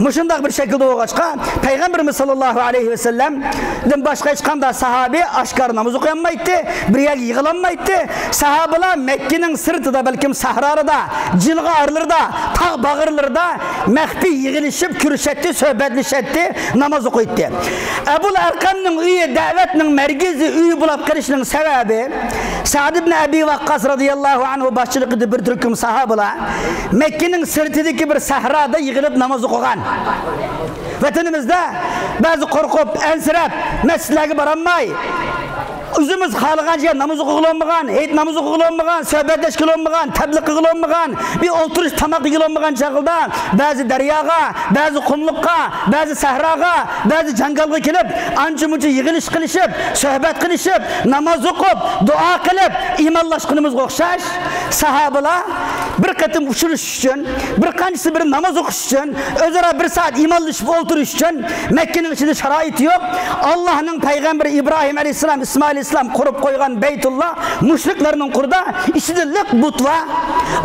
مۇشۇنداق بىر شەكىلدە بولغاچقا، پەيغەمبىرىمىز سەللەللاھۇ ئەلەيھى ۋەسەللەمدىن باشقا ھېچقانداق ساھابى ئاشكارا ناماز ئوقۇيالمايتتى، بىر يەرگە يىغىلالمايتتى. ساھابىلار مەككىنىڭ سىرتىدا، بەلكىم سەھرالىرىدا، جىلغا ئارىلىرىدا، تاغ باغىرلىرىدا مەخپىي يىغىلىشىپ كۆرۈشەتتى، سۆھبەتلىشەتتى، ناماز ئوقۇيتتى. ئەبۇل ئەرقەمنىڭ ئۆيى دەۋەتنىڭ مەركىزىي ئۆيى بولۇپ قېلىشنىڭ سەۋەبى، سەئد ئىبن ئەبى ۋەققاس رازىياللاھۇ ئەنھۇ باشچىلىقىدا بىر تۈركۈم ساھابىلار مەككىنىڭ سىرتىدىكى بىر سەھرادا يىغىلىپ ناماز ئوقۇغان. ۋەتىنىمىزدە بەزى قورقۇپ، ئەنسىرەپ، مەسچىتلەرگە بارالماي، ئۆزىمىز خالىغانچە ناماز ئوقۇغىلى بولمىغان، ھېيت نامىزى ئوقۇغىلى بولمىغان، سۆھبەتلەشكىلى بولمىغان، تەبلىغ قىلغىلى بولمىغان، بىر ئولتۇرۇش تاماق يېگىلى بولمىغان چاغلىدا بەزى دەرياغا، بەزى قۇملۇققا، بەزى سەھراغا، بەزى جاڭگالغا كېلىپ، ئانچە-مۇنچە يىغىلىش قىلىشىپ، سۆھبەت قىلىشىپ، ناماز ئوقۇپ، دۇئا قىلىپ، ئىمانلاشقىنىمىزغا ئوخشاش، ساھابىلار بىر قېتىم ئۇچرىشىش ئۈچۈن، بىر قانچىسى بىر ناماز ئوقۇش ئۈچۈن، ئۆزئارا بىر سائەت ئىمانلىشىپ ئولتۇرۇش ئۈچۈن مەككىنىڭ ئىچىدە شارائىت يوق. ئاللاھنىڭ پەيغەمبىرى ئىبراھىم ئەلەيھىسسالام، ئىسمائىل ئەلەيھىسسالام قۇرۇپ قويغان بەيتۇللا مۇشرىكلارنىڭ قولىدا، ئىچىدە لىق بۇت بار.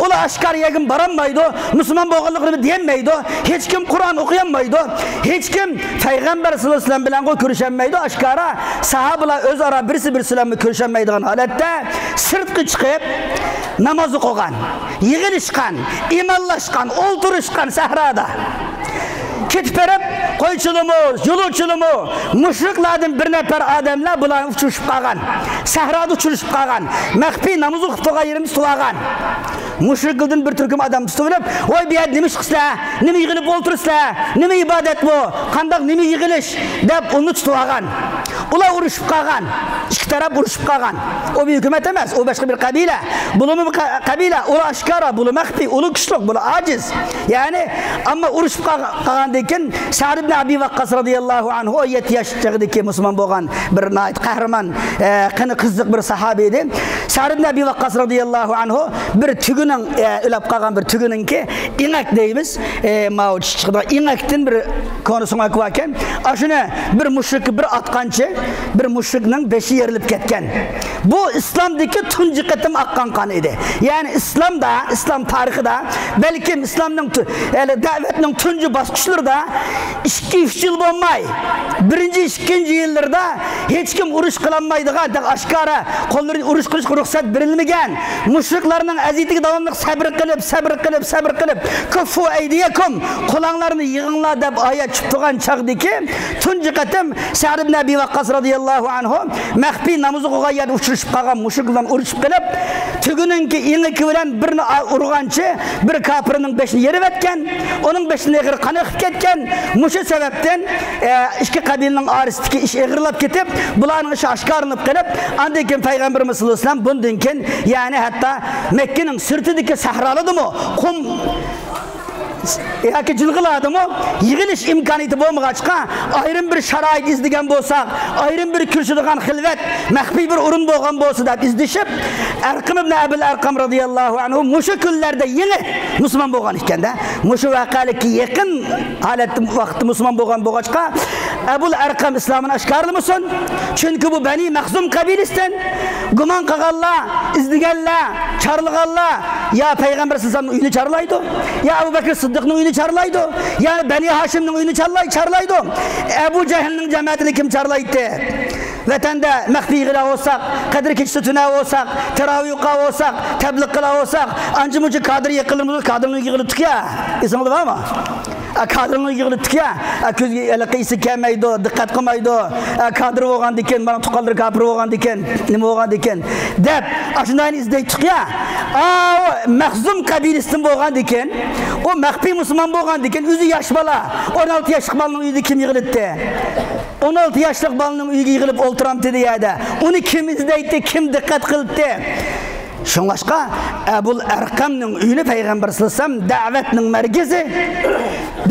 ئۇلار ئاشكارا يەرگە بارالمايدۇ، مۇسۇلمان بولغانلىقىنى دېيەلمەيدۇ، ھېچكىم قۇرئان ئوقۇيالمايدۇ، ھېچكىم پەيغەمبەر سەللەللاھۇ ئەلەيھى ۋەسەللەم بىلەنغۇ كۆرۈشەلمەيدۇ ئاشكارا. ساھابىلار ئۆزئارا بىرسى بىرسى بىلەنمۇ كۆرۈشەلمەيدىغان ھالەتتە سىرتقا چىقىپ ناماز ئوقۇغان، يىغىلىشقان، ئىمانلاشقان، ئولتۇرۇشقان سەھرادا. كېتىپ بېرىپ، قويچىلىمۇ، يۇلۇچىلىمۇ، مۇشرىكلاردىن بىر نەپەر ئادەملەر بۇلارنى ئۇچرىشىپ قالغان. سەھرادا ئۇچرىشىپ قالغان. مەخپىي ناماز ئوقۇپ تۇرغان يېرىمىز تۇرغان. مۇشرىكلىرىدىن بىر تۈركۈم ئادەم تۇتۇۋېلىپ، ۋاي، بۇ يەردە نېمە ئىش قىلىسىلەر؟ نېمە يىغىلىپ ئولتۇرىسىلەر؟ نېمە ئىبادەت بۇ؟ قانداق، نېمە يىغىلىش؟ دەپ ئۇنى تۇتۇۋالغان. ئۇلار ئۇرۇشۇپ قالغان. ئىككى تەرەپ ئۇرۇشۇپ قالغان. ئۇ بىر ھۆكۈمەت ئەمەس، ئۇ باشقا بىر قەبىلە. بۇلىمۇ بىر قە-، قەبىلە، ئۇلار ئاشكارا، بۇلار مەخپىي، ئۇلار كۈچلۈك، بۇلار ئاجىز. يەنى، ئەمما ئۇرۇشۇپ قالغا-، قالغاندىن كېيىن سەئد ئىبن ئەبى ۋەققاس رازىياللاھۇ ئەنھۇ ئون يەتتە ياش چېغىدىكى مۇسۇلمان بولغان بىر ناھايىتى قەھرىمان، ئە، قېنى قىزىق بىر ساھابە ئىدى. سەئد ئىبن ئەبى ۋەققاس رازىياللاھۇ ئەنھۇ بىر تۆگىنىڭ، ئە، ئۆلۈپ قالغان بىر تۆگىنىڭكى ئېڭەك دەيمىز. ئە، ماۋۇ چىقىدىغان ئېڭەكتىن بىر كونا سۆڭەك باركەن. ئاشۇنى بىر مۇشرىككە بىر ئاتقانچە، بىر مۇشرىكنىڭ بېشى يېرىلىپ كەتكەن. بۇ ئىسلامدىكى تۇنجى قېتىم ئاققان قان ئىدى. يەنى ئىسلامدا، ئىسلام تارىخىدا، بەلكىم ئىسلامنىڭ تۇ-، يەنى دەۋەتنىڭ تۇنجى باسقۇچلىرىدا ئىككى، ئۈچ يىل بولماي، بىرىنچى، ئىككىنچى يىللىرىدا ھېچكىم ئۇرۇش قىلالمايدىغان، ئاشكارا قوللىرىنى ئۇرۇش قىلىشقا رۇخسەت بېرىلمىگەن، مۇشرىكلارنىڭ ئەزىيىتىگە داۋاملىق سەبرى قىلىپ، سەبرى قىلىپ، سەبرى قىلىپ، كۇففۇ ئەيدىيەكۇم، قولۇڭلارنى يىغىڭلار دەپ ئايەت چۈشۈپ تۇرغان چاغدىكى تۇنجى قېتىم سەئد ئىبن ئەبى ۋەققاس رازىياللاھۇ ئەنھۇ مەخپىي نامىزى قىلغان يەردە ئۇچرىشىپ قالغان مۇشرىك بىلەن ئۇرۇشۇپ قېلىپ، تۈگىنىڭكى ئېڭىكى بىلەن بىرنى ئۇرغانچە بىر كاپىرنىڭ بېشىنى يېرىۋەتكەن، ئۇنىڭ بېشىدىن ئېغىر قان ئېقىپ كەتكەن. مۇشۇ سەۋەبتىن، ئە، ئىككى قەبىلىنىڭ ئارىسىدىكى ئىش ئېغىرلاپ كېتىپ، بۇلارنىڭ ئىشى ئاشكارىلىنىپ قېلىپ، ئاندىن كېيىن پەيغەمبىرىمىز سەللەللاھۇ ئەلەيھى ۋەسەللەم بۇندىن كېيىن، يەنى ھەتتا مەككىنىڭ سىرتىدىكى سەھرالىدىمۇ، قۇم ياكى جىلغىلاردىمۇ يىغىلىش ئىمكانىيىتى بولمىغاچقا، ئايرىم بىر شارائىت ئىزدىگەن بولساق، ئايرىم بىر كۆرۈشىدىغان خىلۋەت، مەخپىي بىر ئورۇن بولغان بولسا دەپ ئىزدىشىپ، ئەرقەم ئىبن ئەبىل ئەرقەم رازىياللاھۇ ئەنھۇ مۇشۇ كۈنلەردە يېڭى مۇسۇلمان بولغان ئىكەن-دە. مۇشۇ ۋەقەلىككە يېقىن ھالەتتە، ۋاقىتتا مۇسۇلمان بولغان بولغاچقا، ئەبۇل ئەرقەم ئىسلامىنى ئاشكارىلىمىسۇن. چۈنكى بۇ بەنى مەخزۇم قەبىلىسىدىن. گۇمان قىلغانلار، ئىزدىگەنلەر، چارلىغانلار يا پەيغەمبەر سەللەللاھۇ ئەلەيھى ۋەسەللەمنىڭ ئۆيىنى چارلايدۇ، يا ئەبۇ بەكرى سىددىقنىڭ ئۆيىنى چارلايدۇ، يا بەنى ھاشىمنىڭ ئۆيىنى چارلاي-، چارلايدۇ. ئەبۇ جەھىلنىڭ جەمەتىنى كىم چارلايتتى؟ ۋەتەندە مەخپىي يىغىلار بولساق، قەدىر كېچىسى تۈنەر بولساق، تاراۋىھ ئوقۇر بولساق، تەبلىغ قىلار بولساق، ئانچە-مۇنچە كادىر يىغىلىمىز، كادىرنى يىغىلىتتۇق يا. ئېسىڭدە بارمۇ؟ ئا، كادىرنى يىغىلىتتۇق يا. ئا، كۆزگە ھېلىقى ئېسى كەلمەيدۇ، دىققەت قىلمايدۇ. ئا، كادىر بولغاندىكىن، مانا تۇغقانلىرى كاپىر بولغاندىكىن، نېمە بولغاندىكىن دەپ، ئاشۇنداينى ئىزدەيتتۇق يا. ئا، ئۇ مەخزۇم قەبىلىسىدىن بولغاندىكىن، ئۇ مەخپىي مۇسۇلمان بولغاندىكىن، ئۆزى ياش بالا، ئون ئالتە ياشلىق بالىنىڭ ئۆيىدە كىم يىغىلىتتى؟ ئون ئالتە ياشلىق بالىنىڭ ئۆيىگە يىغىلىپ ئولتۇرامتىدى يەردە. ئۇنى كىم ئىزدەيتتى، كىم دىققەت قىلىتتى؟ شۇڭلاشقا ئەبۇل ئەرقەمنىڭ ئۆيىنى پەيغەمبەر سەللەللاھۇ ئەلەيھى ۋەسەللەم دەۋەتنىڭ مەركىزى،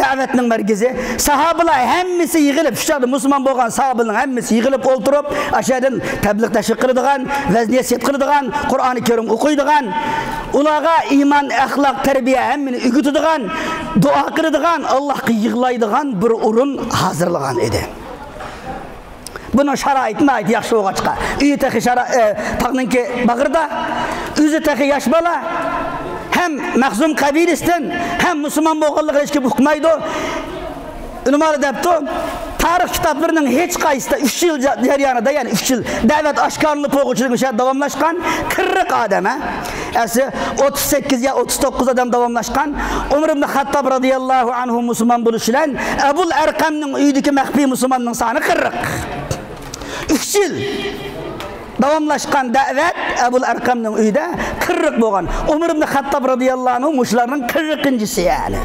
دەۋەتنىڭ مەركىزى. ساھابىلار ھەممىسى يىغىلىپ، شۇ چاغدا مۇسۇلمان بولغان ساھابىلارنىڭ ھەممىسى يىغىلىپ ئولتۇرۇپ، ئاشۇ يەردىن تەبلىغ تەشۋىق قىلىدىغان، ۋەز نەسىھەت قىلىدىغان، قۇرئانى كەرىم ئوقۇيدىغان، ئۇلارغا ئىمان، ئەخلاق، تەربىيە ھەممىنى ئۆگىتىدىغان، دۇئا قىلىدىغان، ئاللاھقا يىغلايدىغان بىر ئورۇن ھازىرلىغان ئىدى. بۇنىڭ شارائىتى ناھايىتى ياخشى بولغاچقا، ئۆيى تېخى شارا-، ئە، تاغنىڭكى باغرىدا، ئۆزى تېخى ياش بالا، ھەم مەخزۇم قەبىلىسىدىن، ھەم مۇسۇلمان بولغانلىقىنى ھېچكىم ئۇقمايدۇ. ئۆلىمالار دەپتۇ، تارىخ كىتابلىرىنىڭ ھېچقايسىسىدا ئۈچ يىل جا-، جەريانىدا، يەنى ئۈچ يىل دەۋەت ئاشكارىلىنىپ بولغۇچىلىك مۇشۇ داۋاملاشقان قىرىق ئادەم، ھە؟ ئەسلى ئوتتۇز سەككىز يا ئوتتۇز توققۇز ئادەم داۋاملاشقان. ئۆمەر ئىبن خەتتاب رازىياللاھۇ ئەنھۇ مۇسۇلمان بولۇش بىلەن ئەبۇل ئەرقەمنىڭ ئۆيىدىكى مەخپىي مۇسۇلماننىڭ سانى قىرىق. ئۈچ يىل داۋاملاشقان دەۋەت ئەبۇل ئەرقەمنىڭ ئۆيىدە قىرىق بولغان. ئۆمەر ئىبن خەتتاب رازىياللاھۇ ئەنھۇ مۇشۇلارنىڭ قىرىقىنچىسى يەنى.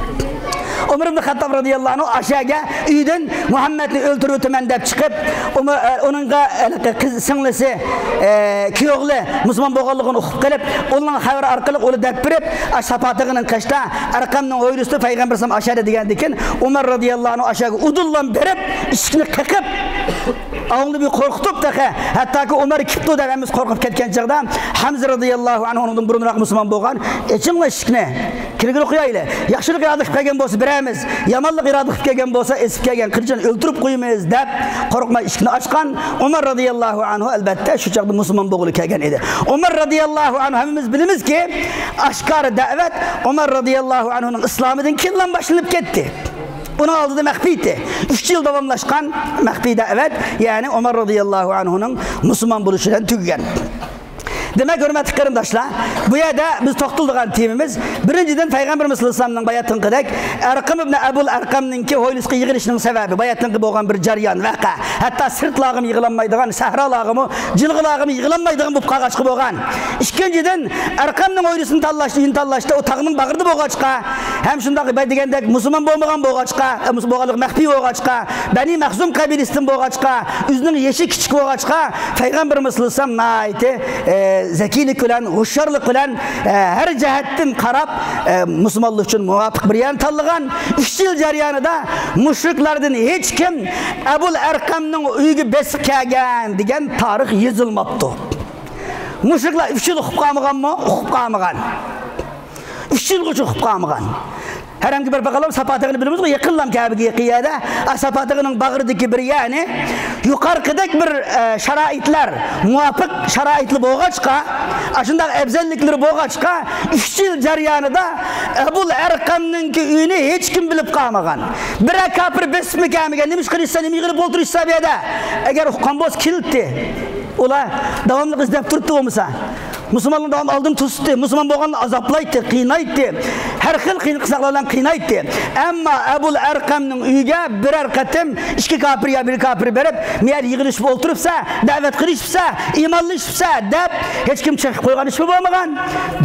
ئۆمەر ئىبن خەتتاب رازىياللاھۇ ئەنھۇ ئاشەگە ئۆيدىن مۇھەممەدنى ئۆلتۈرۈۋېتىمەن دەپ چىقىپ، ئۇمۇ-، ئە، ئۇنىڭغا ھېلىقى قىز سىڭلىسى، ئە، كۈيئوغلى مۇسۇلمان بولغانلىقىنى ئۇقۇپ قېلىپ، ئۇنىڭ خەۋىرى ئارقىلىق ئۇنى دەپ بېرىپ، ئاشۇ ساپا تېغىنىڭ قېشىدا ئەرقەمنىڭ ھويلىسىدا پەيغەمبەر ئەلەيھىسسالام ئاشەدە دېگەندىن كېيىن، ئۆمەر رازىياللاھۇ ئەنھۇ ئاشەگە ئۇدۇللا بېرىپ، ئىشىكنى قېقىپ، ئاۋۇڭنى بىر قورقۇتۇپ تېخى، ھەتتاكى ئۆمەر كېپتۇ دەپ ھەممىسى قورقۇپ كەتكەن چاغدا، ھەمزە رازىياللاھۇ ئەنھۇ ئۇنىڭدىن بۇرۇنراق مۇسۇلمان بولغان، ئېچىڭلار ئىشىكنى، كىرگىلى قويايلى. ياخشىلىق ئىرادە قىلىپ كەلگەن بولسا بېرەرمىز، يامانلىق ئىرادە قىلىپ كەلگەن بولسا ئېسىپ كەلگەن قىلىچىنى ئۆلتۈرۈپ قويىمىز دەپ قورقماي ئىشىكنى ئاچقان. ئۆمەر رازىياللاھۇ ئەنھۇ ئەلبەتتە شۇ چاغدا مۇسۇلمان بولغىلى كەلگەن ئىدى. ئۆمەر رازىياللاھۇ ئەنھۇ ھەممىمىز بىلىمىزكى، ئاشكارا دەۋەت ئۆمەر رازىياللاھۇ ئەنھۇنىڭ ئىسلامىدىن كېيىنلا باشلىنىپ كەتتى. ئۇنىڭ ئالدىدا مەخپىي ئىدى. ئۈچ يىل داۋاملاشقان مەخپىي دەۋەت، يەنى ئۆمەر رازىياللاھۇ ئەنھۇنىڭ مۇسۇلمان بولۇشى بىلەن تۈگىگەن. دېمەك، ھۆرمەتلىك قېرىنداشلار، بۇ يەردە بىز توختىلىدىغان تېمىمىز، بىرىنچىدىن، پەيغەمبىرىمىز سەللەللاھۇ ئەلەيھى ۋەسەللەمنىڭ باياتىنقىدەك ئەرقەم ئىبنى ئەبۇل ئەرقەمنىڭكى ھويلىسىغا يىغىلىشىنىڭ سەۋەبى، باياتىنقى بولغان بىر جەريان، ۋەقە. ھەتتا سىرتلارغىمۇ يىغىلالمايدىغان، سەھرالارغىمۇ، جىلغىلارغىمۇ يىغىلالمايدىغان بولۇپ قالغاچقا بولغان. ئىككىنچىدىن، ئەرقەمنىڭ ھويلىسىنى تاللاشتا، ئۆينى تاللاشتا، ئۇ تاغنىڭ باغرىدا بولغاچقا، ھەم شۇنداق بايا دېگەندەك مۇسۇلمان بولمىغان بولغاچقا، ئە، مۇسۇلمان بولغانلىقى مەخپىي بولغاچقا، بەنى مەخزۇم قەبىلىسىدىن بولغاچقا، ئۆزىنىڭ يېشى كىچىك بولغاچقا، پەيغەمبىرىمىز سەللەللاھۇ ئەلەيھى ۋەسەللەم ناھايىتى، ئە، زەكىيلىك بىلەن، ھوشيارلىق بىلەن، ئە، ھەر جەھەتتىن قاراپ، ئە، مۇسۇلمانلار ئۈچۈن مۇۋاپىق بىر يەرنى تاللىغان. ئۈچ يىل جەريانىدا مۇشرىكلاردىن ھېچكىم ئەبۇل ئەرقەمنىڭ ئۆيىگە بېسىپ كەلگەن دېگەن تارىخ يېزىلماپتۇ. مۇشرىكلار ئۈچ يىل ئۇقۇپ قالمىغانمۇ؟ ئۇقۇپ قالمىغان. ئۈچ يىلغىچە ئۇقۇپ قالمىغان. ھەرەمگە بېرىپ باقالام، ساپا تېغىنى بىلىمىزغۇ، يېقىنلام كەبىگە يېقىن يەردە. ئا، ساپا تېغىنىڭ باغرىدىكى بىر يەرنى يۇقىرىقىدەك بىر، ئە، شارائىتلار، مۇۋاپىق شارائىتلار بولغاچقا، ئاشۇنداق ئەۋزەللىكلىرى بولغاچقا، ئۈچ يىل جەريانىدا ئەبۇل ئەرقەمنىڭكى ئۆيىنى ھېچكىم بىلىپ قالمىغان. بىرەر كاپىر بېسىپمۇ كەلمىگەن، نېمە ئىش قىلىشسا، نېمە يىغىلىپ ئولتۇرۇشسا بۇ يەردە؟ ئەگەر ئۇققان بولسا كېلىتتى. ئۇلار داۋاملىق ئىزدەپ تۇرۇپتۇ بولمىسا. مۇسۇلمانلارنى داۋام ئالدىن توسۇتتى. مۇسۇلمان بولغاننى ئازابلايتتى، قىينايتتى. ھەر خىل قىيىنلىقلار بىلەن قىينايتتى. ئەمما ئەبۇل ئەرقەمنىڭ ئۆيىگە بىرەر قېتىم ئىككى كاپىر يا بىر كاپىر بېرىپ، مۇ يەردە يىغىلىشىپ ئولتۇرۇپسە، دەۋەت قىلىشىپسە، ئىمانلىشىپسە دەپ ھېچكىم چېقىپ قويغان ئىشمۇ بولمىغان،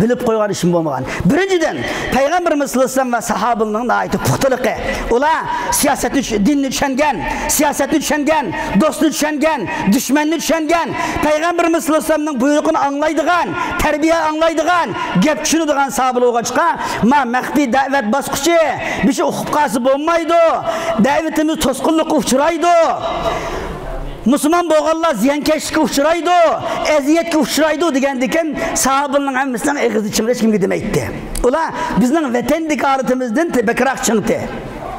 بىلىپ قويغان ئىشمۇ بولمىغان. بىرىنچىدىن، پەيغەمبىرىمىز سەللەللاھۇ ئەلەيھى ۋەسەللەم ۋە ساھابىلىرىنىڭ ناھايىتى پۇختىلىقى. ئۇلار سىياسەتنى چۈش-، دىننى چۈشەنگەن، سىياسەتنى چۈشەنگەن، دوستنى چۈشەنگەن، دۈشمەننى چۈشەنگەن، پەيغەمبىرىمىز سەللەللاھۇ ئەلەيھى ۋەسەللەمنىڭ بۇيرۇقىنى ئاڭلايدىغان، تەربىيە ئاڭلايدىغان، گەپ چۈشىنىدىغان ساھابىلەر بولغاچقا، ما مەخپىي دەۋەت باسقۇچى، بىر ئىش ئۇقۇپ قالسا بولمايدۇ، دەۋىتىمىز توسقۇنلۇققا ئۇچرايدۇ. مۇسۇلمان بولغانلار زىيانكەشلىككە ئۇچرايدۇ، ئەزىيەتكە ئۇچرايدۇ دېگەندىكىن، ساھابىلارنىڭ ھەممىسىنىڭ ئېغىزى چىڭ، ھېچكىمگە دېمەيتتى. ئۇلار بىزنىڭ ۋەتەندىكى ھالىتىمىزدىن بەكرەك چىڭتى.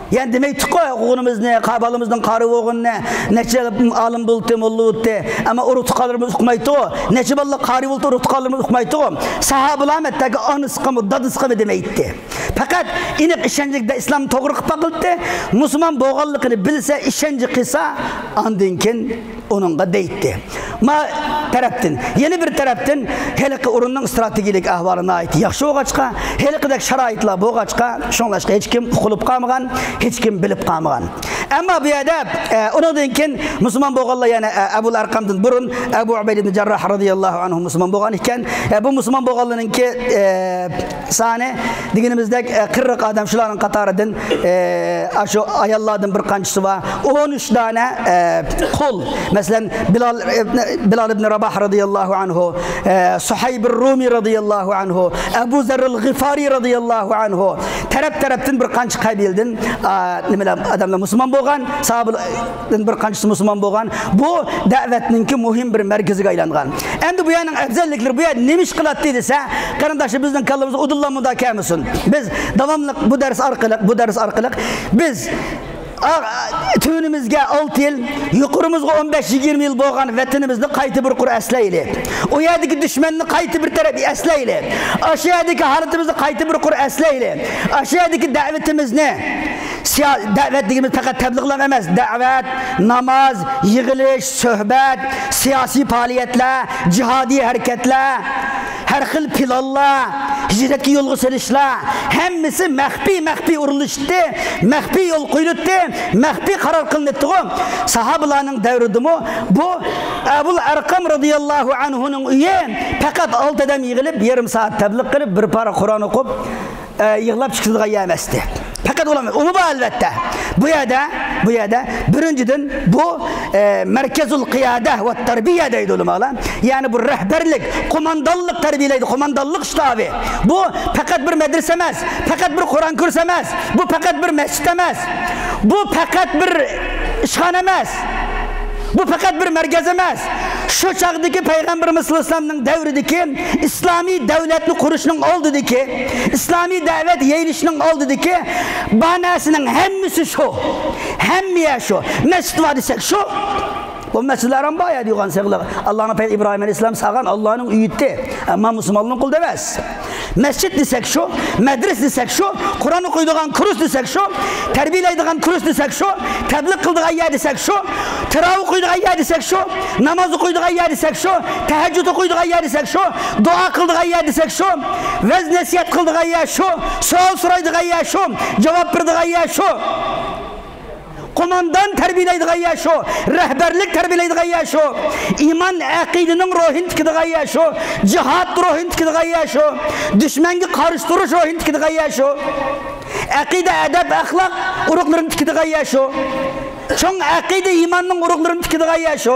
يەنى دېمەيتتۇققۇ، ئوغلىمىزنى، قا-، بالىمىزنىڭ قارى بولغىنىنى، نەچچە ئالىم بولدى، موللا بولدى، ئەمما ئۇرۇق تۇغقانلىرىمىز ئۇقمايتتۇ. نەچچە بالىلار قارى بولدى، ئۇرۇق تۇغقانلىرىمىز ئۇقمايتتۇ. ساھابىلار ھەتتاكى ئانىسىغىمۇ، دادىسىغىمۇ دېمەيتتى. پەقەت ئېنىق ئىشەنچلىكتە ئىسلامنى توغرا قىلىپ باقىلىتتى. مۇسۇلمان بولغانلىقىنى بىلسە، ئىشەنچ قىلسا، ئاندىن كېيىن ئۇنىڭغا دەيتتى. ما تەرەپتىن، يەنە بىر تەرەپتىن، ھېلىقى ئورۇننىڭ ئىستراتېگىيىلىك ئەھۋالى ناھايىتى ياخشى بولغاچقا، ھېلىقىدەك شارائىتلار بولغاچقا، شۇڭلاشقا ھېچكىم ئۇقۇلۇپ قالمىغان، ھېچكىم بىلىپ قالمىغان. ئەمما بۇ يەردە، ئە، ئۇنىڭدىن كېيىن مۇسۇلمان بولغانلار يەنە، ئە، ئەبۇل ئەرقەمدىن بۇرۇن ئەبۇ ئۇبەيدە ئىبن جەرراھ رەزىياللاھۇ ئەنھۇ مۇسۇلمان بولغان ئىكەن. ئە، بۇ مۇسۇلمان بولغانلارنىڭكى، ئە، سانى دېگىنىمىزدەك، ئە، قىرىق ئادەم، شۇلارنىڭ قاتارىدىن، ئە، ئاشۇ ئاياللاردىن بىر قانچىسى بار. ئون ئۈچ دانە، ئە، قۇل. مەسىلەن، بىلال ئىبن، بىلال ئىبن راباھ رەزىياللاھۇ ئەنھۇ، ئە، سۇھەيبۇر رۇمى رەزىياللاھۇ ئەنھۇ، ئەبۇ زەررىل غىفارى رەزىياللاھۇ ئەنھۇ. تەرەپ-تەرەپتىن بىر قانچە قەبىلىدىن، ئا، نېمىلەر، ئادەملەر مۇسۇلمان بولغان، ساھابىلەردىن بىر قانچىسى مۇسۇلمان بولغان. بۇ دەۋەتنىڭكى مۇھىم بىر مەركىزىگە ئايلانغان. ئەمدى بۇ يەرنىڭ ئەۋزەللىكلىرى، بۇ يەر نېمە ئىش قىلاتتى دېسە، قېرىنداشلار، بىزنىڭ كاللىمىزغا ئۇدۇللا مۇنداق كەلمىسۇن. بىز داۋاملىق بۇ دەرس ئارقىلىق، بۇ دەرس ئارقىلىق بىز ئا-، تۆۋىنىمىزگە ئالتە يىل، يۇقىرىمىزغا ئون بەش يىگىرمە يىل بولغان ۋەتىنىمىزنى قايتا بىر قۇر ئەسلەيلى. ئۇ يەردىكى دۈشمەننى قايتا بىر تەرەپ ئەسلەيلى. ئاشۇ يەردىكى ھالىتىمىزنى قايتا بىر قۇر ئەسلەيلى. ئاشۇ يەردىكى دەۋىتىمىزنى، سىيا-، دەۋەت دېگىنىمىز پەقەت تەبلىغلا ئەمەس، دەۋەت، ناماز، يىغىلىش، سۆھبەت، سىياسىي پائالىيەتلەر، جىھادىي ھەرىكەتلەر، ھەر خىل پىلانلار، ھىجرەتكە يولغا سېلىشلار، ھەممىسى مەخپىي، مەخپىي ئۇرۇلۇشتى، مەخپىي يول قويۇلۇتتى، مەخپىي قارار قىلىنىتتىغۇ. ساھابىلارنىڭ دەۋرىدىمۇ بۇ ئەبۇل ئەرقەم رەزىياللاھۇ ئەنھۇنىڭ ئۆيى پەقەت ئالتە ئادەم يىغىلىپ، يېرىم سائەت تەبلىغ قىلىپ، بىر پارە قۇرئان ئوقۇپ، ئە، يىغلاپ چىقىدىغان يەر ئەمەستى. پەقەت ئۇلار، ئۇمۇ بار ئەلۋەتتە. بۇ يەردە، بۇ يەردە بىرىنچىدىن بۇ، ئە، مەركەزۇل قىيادە ۋە تەربىيە دەيدۇ ئۆلىمالار. يەنى بۇ رەھبەرلىك، قوماندانلىق تەربىيەلەيدۇ، قوماندانلىق شتابى. بۇ پەقەت بىر مەدرىسە ئەمەس، پەقەت بىر قۇرئان كۇرسى ئەمەس، بۇ پەقەت بىر مەسچىت ئەمەس. بۇ پەقەت بىر ئىشخانا ئەمەس. بۇ پەقەت بىر مەركەز ئەمەس. شۇ چاغدىكى پەيغەمبىرىمىز سەللەللاھۇ ئەلەيھى ۋەسەللەمنىڭ دەۋرىدىكى ئىسلامىي دەۋلەتنى قۇرۇشنىڭ ئالدىدىكى، ئىسلامىي دەۋەت يېيىلىشنىڭ ئالدىدىكى بار نەرسىنىڭ ھەممىسى شۇ. ھەممە يەر شۇ. مەسچىت بار دېسەك شۇ. بۇ مەسچىدلەر ھەم بار يەردە يوغان سېغىلىق. ئاللانىڭ پەيغەمبىرى ئىبراھىم ئەلەيھىسسالام سالغان، ئاللانىڭ ئۆيى ئىدى. ئەمما مۇسۇلماننىڭ قولىدا ئەمەس. مەسچىت دېسەك شۇ، مەدرىسە دېسەك شۇ، قۇرئان ئوقۇيدىغان كۇرس دېسەك شۇ، تەربىيەلەيدىغان كۇرس دېسەك شۇ، تەبلىغ قىلىدىغان يەر دېسەك شۇ، تىراۋېھ ئوقۇيدىغان يەر دېسەك شۇ، ناماز ئوقۇيدىغان يەر دېسەك شۇ، تەھەججۇد ئوقۇيدىغان يەر دېسەك شۇ، دۇئا قىلىدىغان يەر دېسەك شۇ، ۋەز نەسىھەت قىلىدىغان يەر شۇ، سوئال سورايدىغان يەر شۇ، جاۋاب بېرىدىغان يەر شۇ. قوماندان تەربىيەلەيدىغان يەر شۇ، رەھبەرلىك تەربىيەلەيدىغان يەر شۇ، ئىمان، ئەقىدىنىڭ روھىنى تىكىدىغان يەر شۇ، جىھاد روھىنى تىكىدىغان يەر شۇ، دۈشمەنگە قارشى تۇرۇش روھىنى تىكىدىغان يەر شۇ، ئەقىدە، ئەدەپ، ئەخلاق ئۇرۇقلىرىنى تىكىدىغان يەر شۇ، چوڭ ئەقىدە، ئىماننىڭ ئۇرۇقلىرىنى تىكىدىغان يەر شۇ.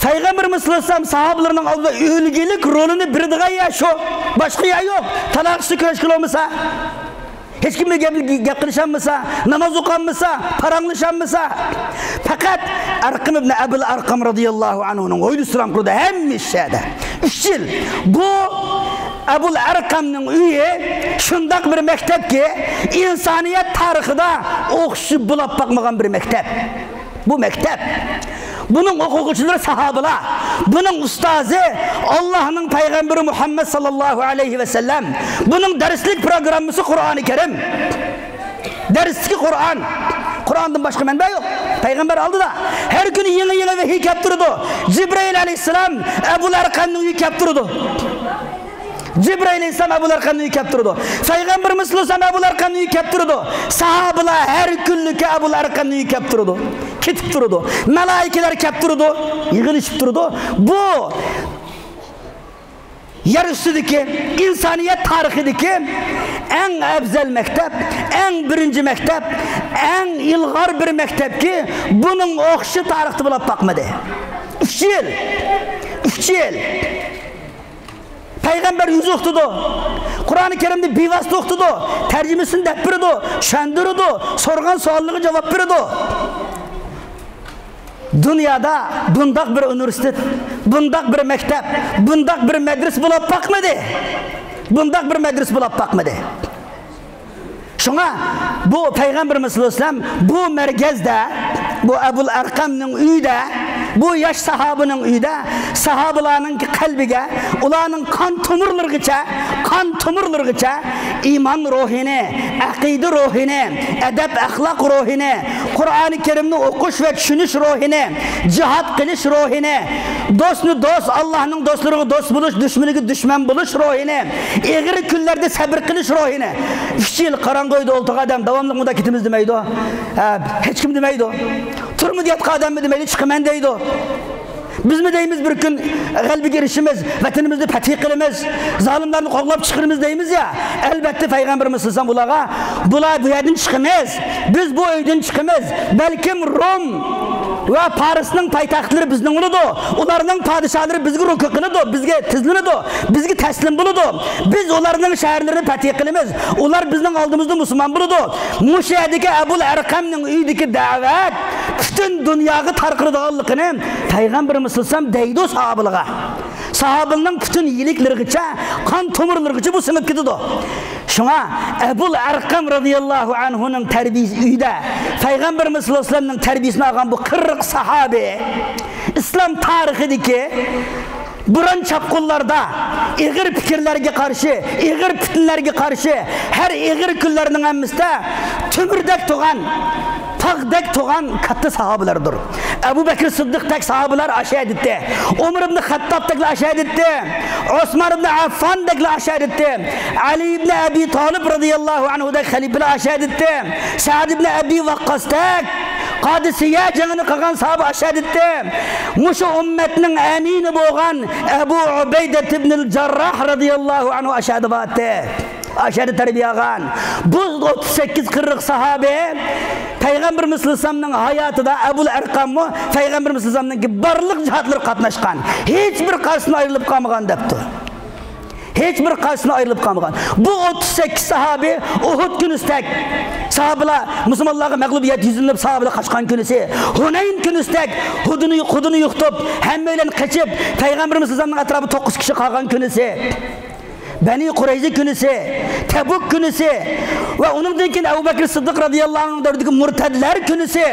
پەيغەمبىرىمىز سەللەللاھۇ ئەلەيھى ۋەسەللەم ساھابىلىرىنىڭ ئالدىدا ئۈلگىلىك رولىنى بېرىدىغان يەر شۇ. باشقا يەر يوق. تالاقچىسى كۈرەشكىلى بولمىسا، ھېچكىم بىلەن گەپ، گەپ قىلىشالمىسا، ناماز ئوقۇيالمىسا، پاراڭلىشالمىسا، پەقەت ئەرقەم ئىبنى ئەبىل ئەرقەم رەزىياللاھۇ ئەنھۇنىڭ ھويلىسىدا تۇرىدۇ ھەممە ئىش شۇ يەردە. ئۈچ يىل. بۇ ئەبۇل ئەرقەمنىڭ ئۆيى شۇنداق بىر مەكتەپكى، ئىنسانىيەت تارىخىدا ئوخشىشى بولاپ باقمىغان بىر مەكتەپ. بۇ مەكتەپ. بۇنىڭ ئوقۇغۇچىلىرى ساھابىلار. بۇنىڭ ئۇستازى ئاللاھنىڭ پەيغەمبىرى مۇھەممەد ساللاللاھۇ ئەلەيھى ۋەسەللەم. بۇنىڭ دەرسلىك پروگراممىسى قۇرئانى كەرىم. دەرستىكى قۇرئان. قۇرئاندىن باشقا مەنبە يوق. پەيغەمبەر ئالدىدا ھەر كۈنى يېڭى يېڭى ۋەھىي كەپ تۇرىدۇ. جىبرىئىل ئەلەيھىسسالام ئەبۇل ئەرقەمنىڭ ئۆيىگە كەپ تۇرىدۇ. جىبرىئىل ئەلەيھىسسالام ئەبۇل ئەرقەمنىڭ ئۆيىگە كەپ تۇرىدۇ. پەيغەمبىرىمىز سەللەللاھۇ ئەلەيھى ۋەسەللەم ئەبۇل ئەرقەمنىڭ ئۆيىگە كەپ تۇرىدۇ. ساھابىلار ھەر كۈنلۈكى ئەبۇل ئەرقەمنىڭ ئۆيىگە كەپ تۇرىدۇ. كېتىپ تۇرىدۇ. مەلائىكىلەر كەپ تۇرىدۇ. يىغىلىشىپ تۇرىدۇ. بۇ يەر ئۈستىدىكى، ئىنسانىيەت تارىخىدىكى ئەڭ ئەۋزەل مەكتەپ، ئەڭ بىرىنچى مەكتەپ، ئەڭ ئىلغار بىر مەكتەپكى، بۇنىڭ ئوخشىشى تارىختا بولۇپ باقمىدى. ئۈچ يىل، ئۈچ يىل پەيغەمبەر ئۆزى ئوقۇتىدۇ. قۇرئانى كەرىمنى بىۋاسىتە ئوقۇتىدۇ. تەرجىمىسىنى دەپ بېرىدۇ، چۈشەندۈرىدۇ، سورىغان سوئاللىرىغا جاۋاب بېرىدۇ. دۇنيادا بۇنداق بىر ئۇنىۋېرسىتېت، بۇنداق بىر مەكتەپ، بۇنداق بىر مەدرىسە بولۇپ باقمىدى. بۇنداق بىر مەدرىسە بولۇپ باقمىدى. شۇڭا بۇ پەيغەمبىرىمىز سەللەللاھۇ ئەلەيھى ۋەسەللەم بۇ مەركەزدە، بۇ ئەبۇل ئەرقەمنىڭ ئۆيىدە، بۇ ياش ساھابىنىڭ ئۆيىدە ساھابىلارنىڭ قەلبىگە، ئۇلارنىڭ قان تومۇرلىرىغىچە، قان تومۇرلىرىغىچە ئىمان روھىنى، ئەقىدە روھىنى، ئەدەپ-ئەخلاق روھىنى، قۇرئانى كەرىمنى ئوقۇش ۋە چۈشىنىش روھىنى، جىھاد قىلىش روھىنى، دوستنى دوست، ئاللاھنىڭ دوستلىرىغا دوست بولۇش، دۈشمىنىگە دۈشمەن بولۇش روھىنى، ئېغىر كۈنلەردە سەبىر قىلىش روھىنى. ئۈچ يىل قاراڭغۇ ئۆيدە ئولتۇرغان ئادەم داۋاملىق مۇنداق كېتىمىز دېمەيدۇ. ھە، ھېچكىم دېمەيدۇ. تۈرمىدە ياتقان ئادەممۇ دېمەيدۇ، چىقىمەن دەيدۇ. بىزمۇ دەيمىز، بىر كۈن غەلىبىگە ئېرىشىمىز، ۋەتىنىمىزنى پەتھى قىلىمىز، زالىملارنى قوغلاپ چىقىرىمىز دەيمىز يا. ئەلبەتتە، پەيغەمبىرىمىز سەللەللاھۇ ئەلەيھى ۋەسەللەم ئۇلارغا، بۇلار بۇ يەردىن چىقىمىز، بىز بۇ ئۆيدىن چىقىمىز، بەلكىم روم ۋە پارسنىڭ پايتەختلىرى بىزنىڭ بولىدۇ، ئۇلارنىڭ پادىشاھلىرى بىزگە رۇكۇ قىلىدۇ، بىزگە تىزلىنىدۇ، بىزگە تەسلىم بولىدۇ، بىز ئۇلارنىڭ شەھەرلىرىنى پەتھى قىلىمىز، ئۇلار بىزنىڭ ئالدىمىزدا مۇسۇلمان بولىدۇ. مۇشۇ يەردىكى ئەبۇل ئەرقەمنىڭ ئۆيىدىكى دەۋەت پۈتۈن دۇنياغا تارقىلىدىغانلىقىنى پەيغەمبىرىمىز سەللەللاھۇ ئەلەيھى ۋەسەللەم دەيدۇ ساھابىلىغا. ساھابىلىنىڭ پۈتۈن يىلىكلىرىغىچە، قان تومۇرلىرىغىچە بۇ سىڭىپ كېتىدۇ. شۇڭا ئەبۇل ئەرقەم رەزىياللاھۇ ئەنھۇنىڭ تەربىيىسى ئۆيىدە پەيغەمبىرىمىز سەللەللاھۇ ئەلەيھى ۋەسەللەمنىڭ تەربىيىسىنى ئالغان بۇ قىرىق ساھابى ئىسلام تارىخىدىكى بوران چاپقۇنلاردا، ئېغىر پىكىرلەرگە قارشى، ئېغىر پىتنىلەرگە قارشى، ھەر ئېغىر كۈنلەرنىڭ ھەممىسىدە تۆمۈردەك تۇرغان، تاغدەك تۇرغان كاتتا ساھابىلاردۇر. ئەبۇ بەكرى سىددىقتەك ساھابىلار ئاشۇ يەردە ئىدى. ئۆمەر ئىبنى خەتتابتەكلا ئاشۇ يەردە ئىدى. ئوسمان ئىبنى ئەففاندەكلا ئاشۇ يەردە ئىدى. ئەلى ئىبنى ئەبى تالىب رەزىياللاھۇ ئەنھۇدەك خەلىپىلەر ئاشۇ يەردە ئىدى. سەئد ئىبنى ئەبى ۋەققاستەك، قادىسىيە جېڭىنى قىلغان ساھابە ئاشۇ يەردە ئىدى. مۇشۇ ئۈممەتنىڭ ئەمىنى بولغان ئەبۇ ئۇبەيدە ئىبنىل جارراھ رەزىياللاھۇ ئەنھۇ ئاشۇ يەردە بار ئىدى. ئاشۇ يەردە تەربىيە ئالغان. بۇ ئوتتۇز سەككىز قىرىق ساھابە پەيغەمبىرىمىز سەللەللاھۇ ئەلەيھى ۋەسەللەمنىڭ ھاياتىدا ئەبۇل ئەرقەممۇ پەيغەمبىرىمىز سەللەللاھۇ ئەلەيھى ۋەسەللەمنىڭ بارلىق جىھادلىرىغا قاتناشقان. ھېچ بىر قايسىسىدىن ئايرىلىپ قالمىغان دەپتۇ. ھېچ بىر قايسىسىدىن ئايرىلىپ قالمىغان. بۇ ئوتتۇز سەككىز ساھابە ئۇھۇد كۈنىسىدەك ساھابىلار مۇسۇلمانلارغا مەغلۇبىيەت يۈزلىنىپ ساھابىلار قاچقان كۈنىسى، ھۇنەين كۈنىسىدەك خۇدىنى، خۇدىنى يوقىتىپ، ھەممەيلەن قېچىپ، پەيغەمبىرىمىز سەللەللاھۇ ئەلەيھى ۋەسەللەم ئەتراپىدا توققۇز كىشى قالغان كۈنىسى. بەنى قۇرەيزە كۈنىسى، تەبۇك كۈنىسى ۋە ئۇنىڭدىن كېيىن ئەبۇ بەكرى سىددىق رەزىياللاھۇ ئەنھۇنىڭ دەۋرىدىكى مۇرتەدلەر كۈنىسى،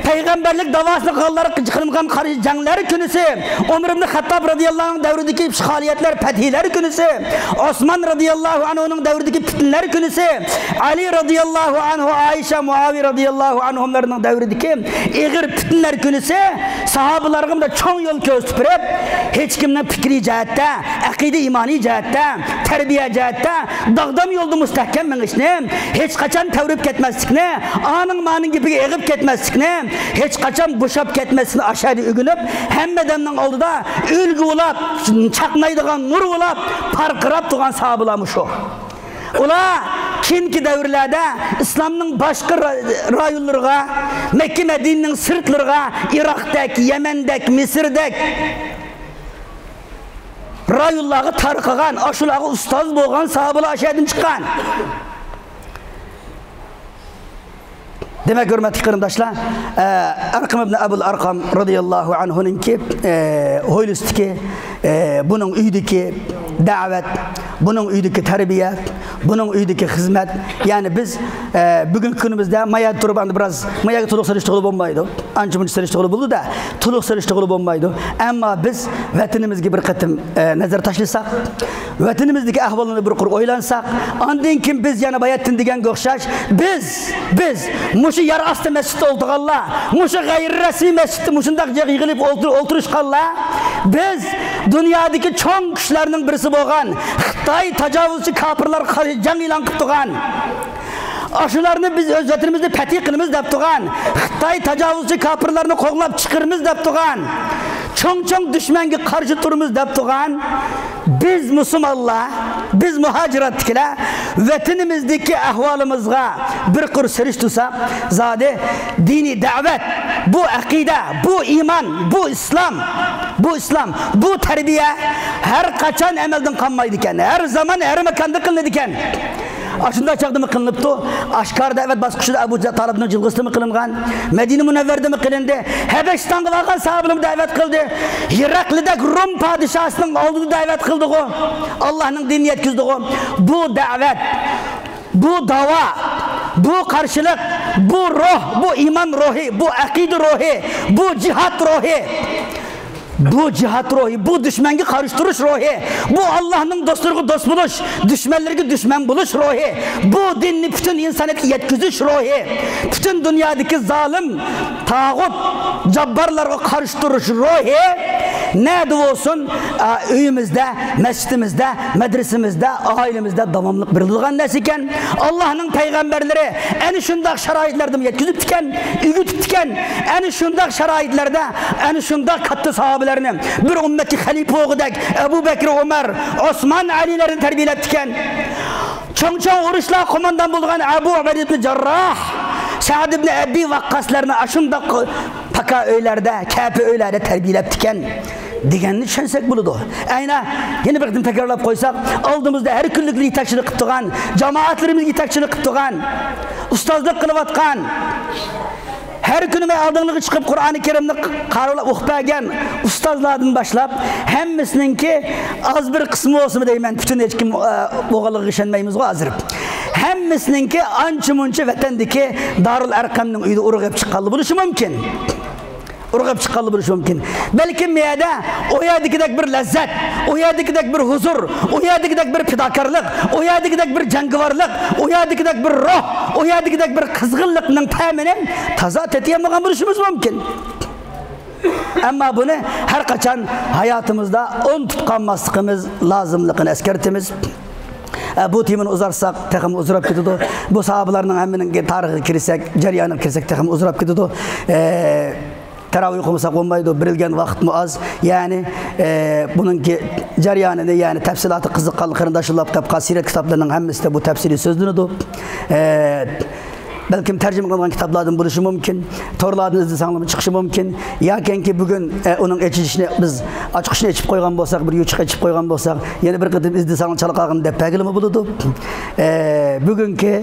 پەيغەمبەرلىك داۋاسىنى قىلغانلارغا قىلىنغان قارشى جەڭلەر كۈنىسى، ئۆمەر ئىبنى خەتتاب رەزىياللاھۇ ئەنھۇنىڭ دەۋرىدىكى ئىشغالىيەتلەر، پەتھىيلەر كۈنىسى، ئوسمان رەزىياللاھۇ ئەنھۇنىڭ دەۋرىدىكى پىتنىلەر كۈنىسى، ئەلى رەزىياللاھۇ ئەنھۇ، ئائىشە، مۇئاۋىيە رەزىياللاھۇ ئەنھۇملارنىڭ دەۋرىدىكى ئېغىر پىتنىلەر كۈنىسى ساھابىلارغا مۇنداق چوڭ يول كۆرسىتىپ بېرىپ، ھېچكىمنىڭ پىكرىي جەھەتتە، ئەقىدە ئىمانىي جەھەتتە، تەربىيە جەھەتتە داغدام يولدا مۇستەھكەم مېڭىشنى، ھېچقاچان تەۋرىپ كەتمەسلىكنى، ئانىڭ مانىڭ گېپىگە ئېغىپ كەتمەسلىكنى، ھېچقاچان بوشاپ كەتمەسلىكنى ئاشۇ يەردە ئۆگىنىپ، ھەممە ئادەمنىڭ ئالدىدا ئۈلگە بولاپ، چاقنايدىغان نۇر بولاپ، پارقىراپ تۇرغان ساھابىلار مۇشۇ. ئۇلار كېيىنكى دەۋرلەردە ئىسلامنىڭ باشقا را-، رايونلىرىغا، مەككە مەدىنىنىڭ سىرتلىرىغا، ئىراقتەك، يەمەندەك، مىسىردەك رايونلارغا تارقىغان، ئاشۇلارغا ئۇستاز بولغان ساھابىلار ئاشۇ يەردىن چىققان. دېمەك، ھۆرمەتلىك قېرىنداشلار، ئە، ئەرقەم ئىبنى ئەبۇل ئەرقەم رەزىياللاھۇ ئەنھۇنىڭكى، ئە، ھويلىسىدىكى، ئە، بۇنىڭ ئۆيىدىكى دەۋەت، بۇنىڭ ئۆيىدىكى تەربىيە، بۇنىڭ ئۆيىدىكى خىزمەت. يەنى بىز، ئە، بۈگۈنكى كۈنىمىزدە ما يەردە تۇرۇپ، ئەمدى بىراز ما يەردە تولۇق سېلىشتۇرغىلى بولمايدۇ. ئانچە مۇنچە سېلىشتۇرغىلى بولىدۇ-دە، تولۇق سېلىشتۇرغىلى بولمايدۇ. ئەمما بىز ۋەتىنىمىزگە بىر قېتىم، ئە، نەزەر تاشلىساق، ۋەتىنىمىزدىكى ئەھۋالنى بىر قۇر ئويلانساق، ئاندىن كېيىن بىز يەنە باياتتىن دېگەنگە ئوخشاش، بىز، بىز مۇشۇ يەر ئاستى مەسچىتتە ئولتۇرغانلار، مۇشۇ غەيرىي رەسمىي مەسچىتتە مۇشۇنداق يىغىلىپ ئولتۇر-، ئولتۇرۇشقانلار، بىز دۇنيادىكى چوڭ كۈچلەرنىڭ بىرسى بولغان خىتاي تاجاۋۇزچى كاپىرلار قارشى جەڭ ئېلان قىلىپ تۇرغان، ئاشۇلارنى بىز ئۆز ۋەتىنىمىزدە پەتھىي قىلىمىز دەپ تۇرغان، خىتاي تاجاۋۇزچى كاپىرلارنى قوغلاپ چىقىرىمىز دەپ تۇرغان، چوڭ-چوڭ دۈشمەنگە قارشى تۇرىمىز دەپ تۇرغان، بىز مۇسۇلمانلار، بىز مۇھاجىرەتتىكىلەر ۋەتىنىمىزدىكى ئەھۋالىمىزغا بىر قۇر سېلىشتۇرساق، زادى دىنىي دەۋەت، بۇ ئەقىدە، بۇ ئىمان، بۇ ئىسلام، بۇ ئىسلام، بۇ تەربىيە ھەر قاچان ئەمەلدىن قالمايدىكەن، ھەر زامان، ھەر ماكاندا قىلىنىدىكەن. ئاشۇنداق چاغدىمۇ قىلىنىپتۇ. ئاشكارا دەۋەت باسقۇچىدا ئەبۇ جا-، تالىبنىڭ جىلغىسىدىمۇ قىلىنغان، مەدىنە مۇنەۋۋەردىمۇ قىلىندى، ھەبەشىستانغا بارغان ساھابىلەرمۇ دەۋەت قىلدى، ھېرەقلىدەك روم پادىشاسىنىڭ ئالدىدا دەۋەت قىلدىغۇ، ئاللاھنىڭ دىنىنى يەتكۈزدىغۇ. بۇ دەۋەت، بۇ داۋا، بۇ قارشىلىق، بۇ روھ، بۇ ئىمان روھى، بۇ ئەقىدە روھى، بۇ جىھاد روھى. بۇ جىھاد روھى، بۇ دۈشمەنگە قارشى تۇرۇش روھى، بۇ ئاللاھنىڭ دوستلىرىغا دوست بولۇش، دۈشمەنلىرىگە دۈشمەن بولۇش روھى، بۇ دىننى پۈتۈن ئىنسانىيەتكە يەتكۈزۈش روھى، پۈتۈن دۇنيادىكى زالىم، تاغۇت، جاببارلارغا قارشى تۇرۇش روھى نەدە بولسۇن، ئا، ئۆيىمىزدە، مەسچىتىمىزدە، مەدرىسىمىزدە، ئائىلىمىزدە داۋاملىق بېرىلىدىغان نەرسە ئىكەن. ئاللاھنىڭ پەيغەمبەرلىرى ئەنە شۇنداق شارائىتلەردىمۇ يەتكۈزۈپتىكەن، ئۆگىتىپتىكەن. ئەنە شۇنداق شارائىتلەردە، ئەنە شۇنداق كاتتا ساھابىلەرنى، بىر ئۈممەتكە خەلىپە بولغۇدەك ئەبۇ بەكرى، ئۆمەر، ئوسمان، ئەلىلەرنى تەربىيەلەپتىكەن. چوڭ-چوڭ ئۇرۇشلار قوماندان بولغان ئەبۇ ئۇبەيدە ئىبنى جارراھ، سەئد ئىبنى ئەبى ۋەققاسلارنى ئاشۇنداق پاكا ئۆيلەردە، كەپە ئۆيلەردە تەربىيەلەپتىكەن دېگەننى چۈشەنسەك بولىدۇ. ئەينە يەنە بىر قېتىم تەكرارلاپ قويساق، ئالدىمىزدا ھەر كۈنلۈكلەر يېتەكچىلىك قىلىپ تۇرغان، جامائەتلىرىمىزگە يېتەكچىلىك قىلىپ تۇرغان ئۇستازلىق قىلىۋاتقان، ھەر كۈنى مەن ئالدىڭلارغا چىقىپ قۇرئانى كەرىمنى قارىلاپ ئوقۇپ بەرگەن ئۇستازلاردىن باشلاپ، ھەممىسىنىڭكى، ئاز بىر قىسمى بولسىمۇ دەيمەن، پۈتۈن ھېچكىم، ئە، بولغانلىقىغا ئىشەنمەيمىزغۇ ھازىر. ھەممىسىنىڭكى ئانچە مۇنچە ۋەتەندىكى دارۇل ئەرقەمنىڭ ئۆيىدە ئۇرۇق يەپ چىققانلىقى بولۇشى مۇمكىن. ئۇرۇق يەپ چىققانلىقى بولۇشى مۇمكىن. بەلكىم مۇ يەردە، ئۇ يەردىكىدەك بىر لەززەت، ئۇ يەردىكىدەك بىر ھۇزۇر، ئۇ يەردىكىدەك بىر پىداكارلىق، ئۇ يەردىكىدەك بىر جەڭگىۋارلىق، ئۇ يەردىكىدەك بىر روھ، ئۇ يەردىكىدەك بىر قىزغىنلىقنىڭ تەمىنى تازا تېتىيالمىغان بولۇشىمىز مۇمكىن. ئەمما بۇنى ھەر قاچان ھاياتىمىزدا ئۇنتۇپ قالماسلىقىمىز لازىملىقىنى ئەسكەرتىمىز. ئە، بۇ تېمىنى ئۇزارتساق، تېخىمۇ ئۇزىراپ كېتىدۇ. بۇ ساھابىلارنىڭ ھەممىنىڭ تارىخىغا كىرسەك، جەريانىغا كىرسەك، تېخىمۇ ئۇزىراپ كېتىدۇ. ئە، تەراۋىھ قىلمىساق بولمايدۇ، بېرىلگەن ۋاقىتمۇ ئاز. يەنى، ئە، بۇنىڭكى جەريانىنى، يەنى تەپسىلاتى قىزىققانلىقىنى داشۇلاپ قاپقان سىيرەت كىتابلىرىنىڭ ھەممىسىدە بۇ تەپسىلىي سۆزلىنىدۇ. ئە، بەلكىم تەرجىمە قىلىنغان كىتابلاردىن بولۇشى مۇمكىن، تورلاردىن ئىزدىسەڭلارمۇ چىقىشى مۇمكىن. ياكىنكى بۈگۈن، ئە، ئۇنىڭ ئېچىلىشىنى بىز ئاچقۇچىنى ئېچىپ قويغان بولساق، بىر يوچۇق ئېچىپ قويغان بولساق، يەنە بىر قېتىم ئىزدىسەڭلار چالا قالغىنىنى دەپ بەرگىلىمۇ بولىدۇ. ئە، بۈگۈنكى،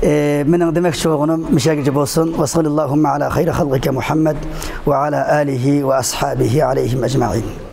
ئە، مېنىڭ دېمەكچى بولغىنىم مۇشۇ يەرگىچە بولسۇن. ۋەسەللاللاھۇممە ئەلا خەيرى خەلقىكە مۇھەممەد ۋە ئەلا ئالىھى ۋە ئەسھابىھى ئەلەيھىم ئەجمەئىن.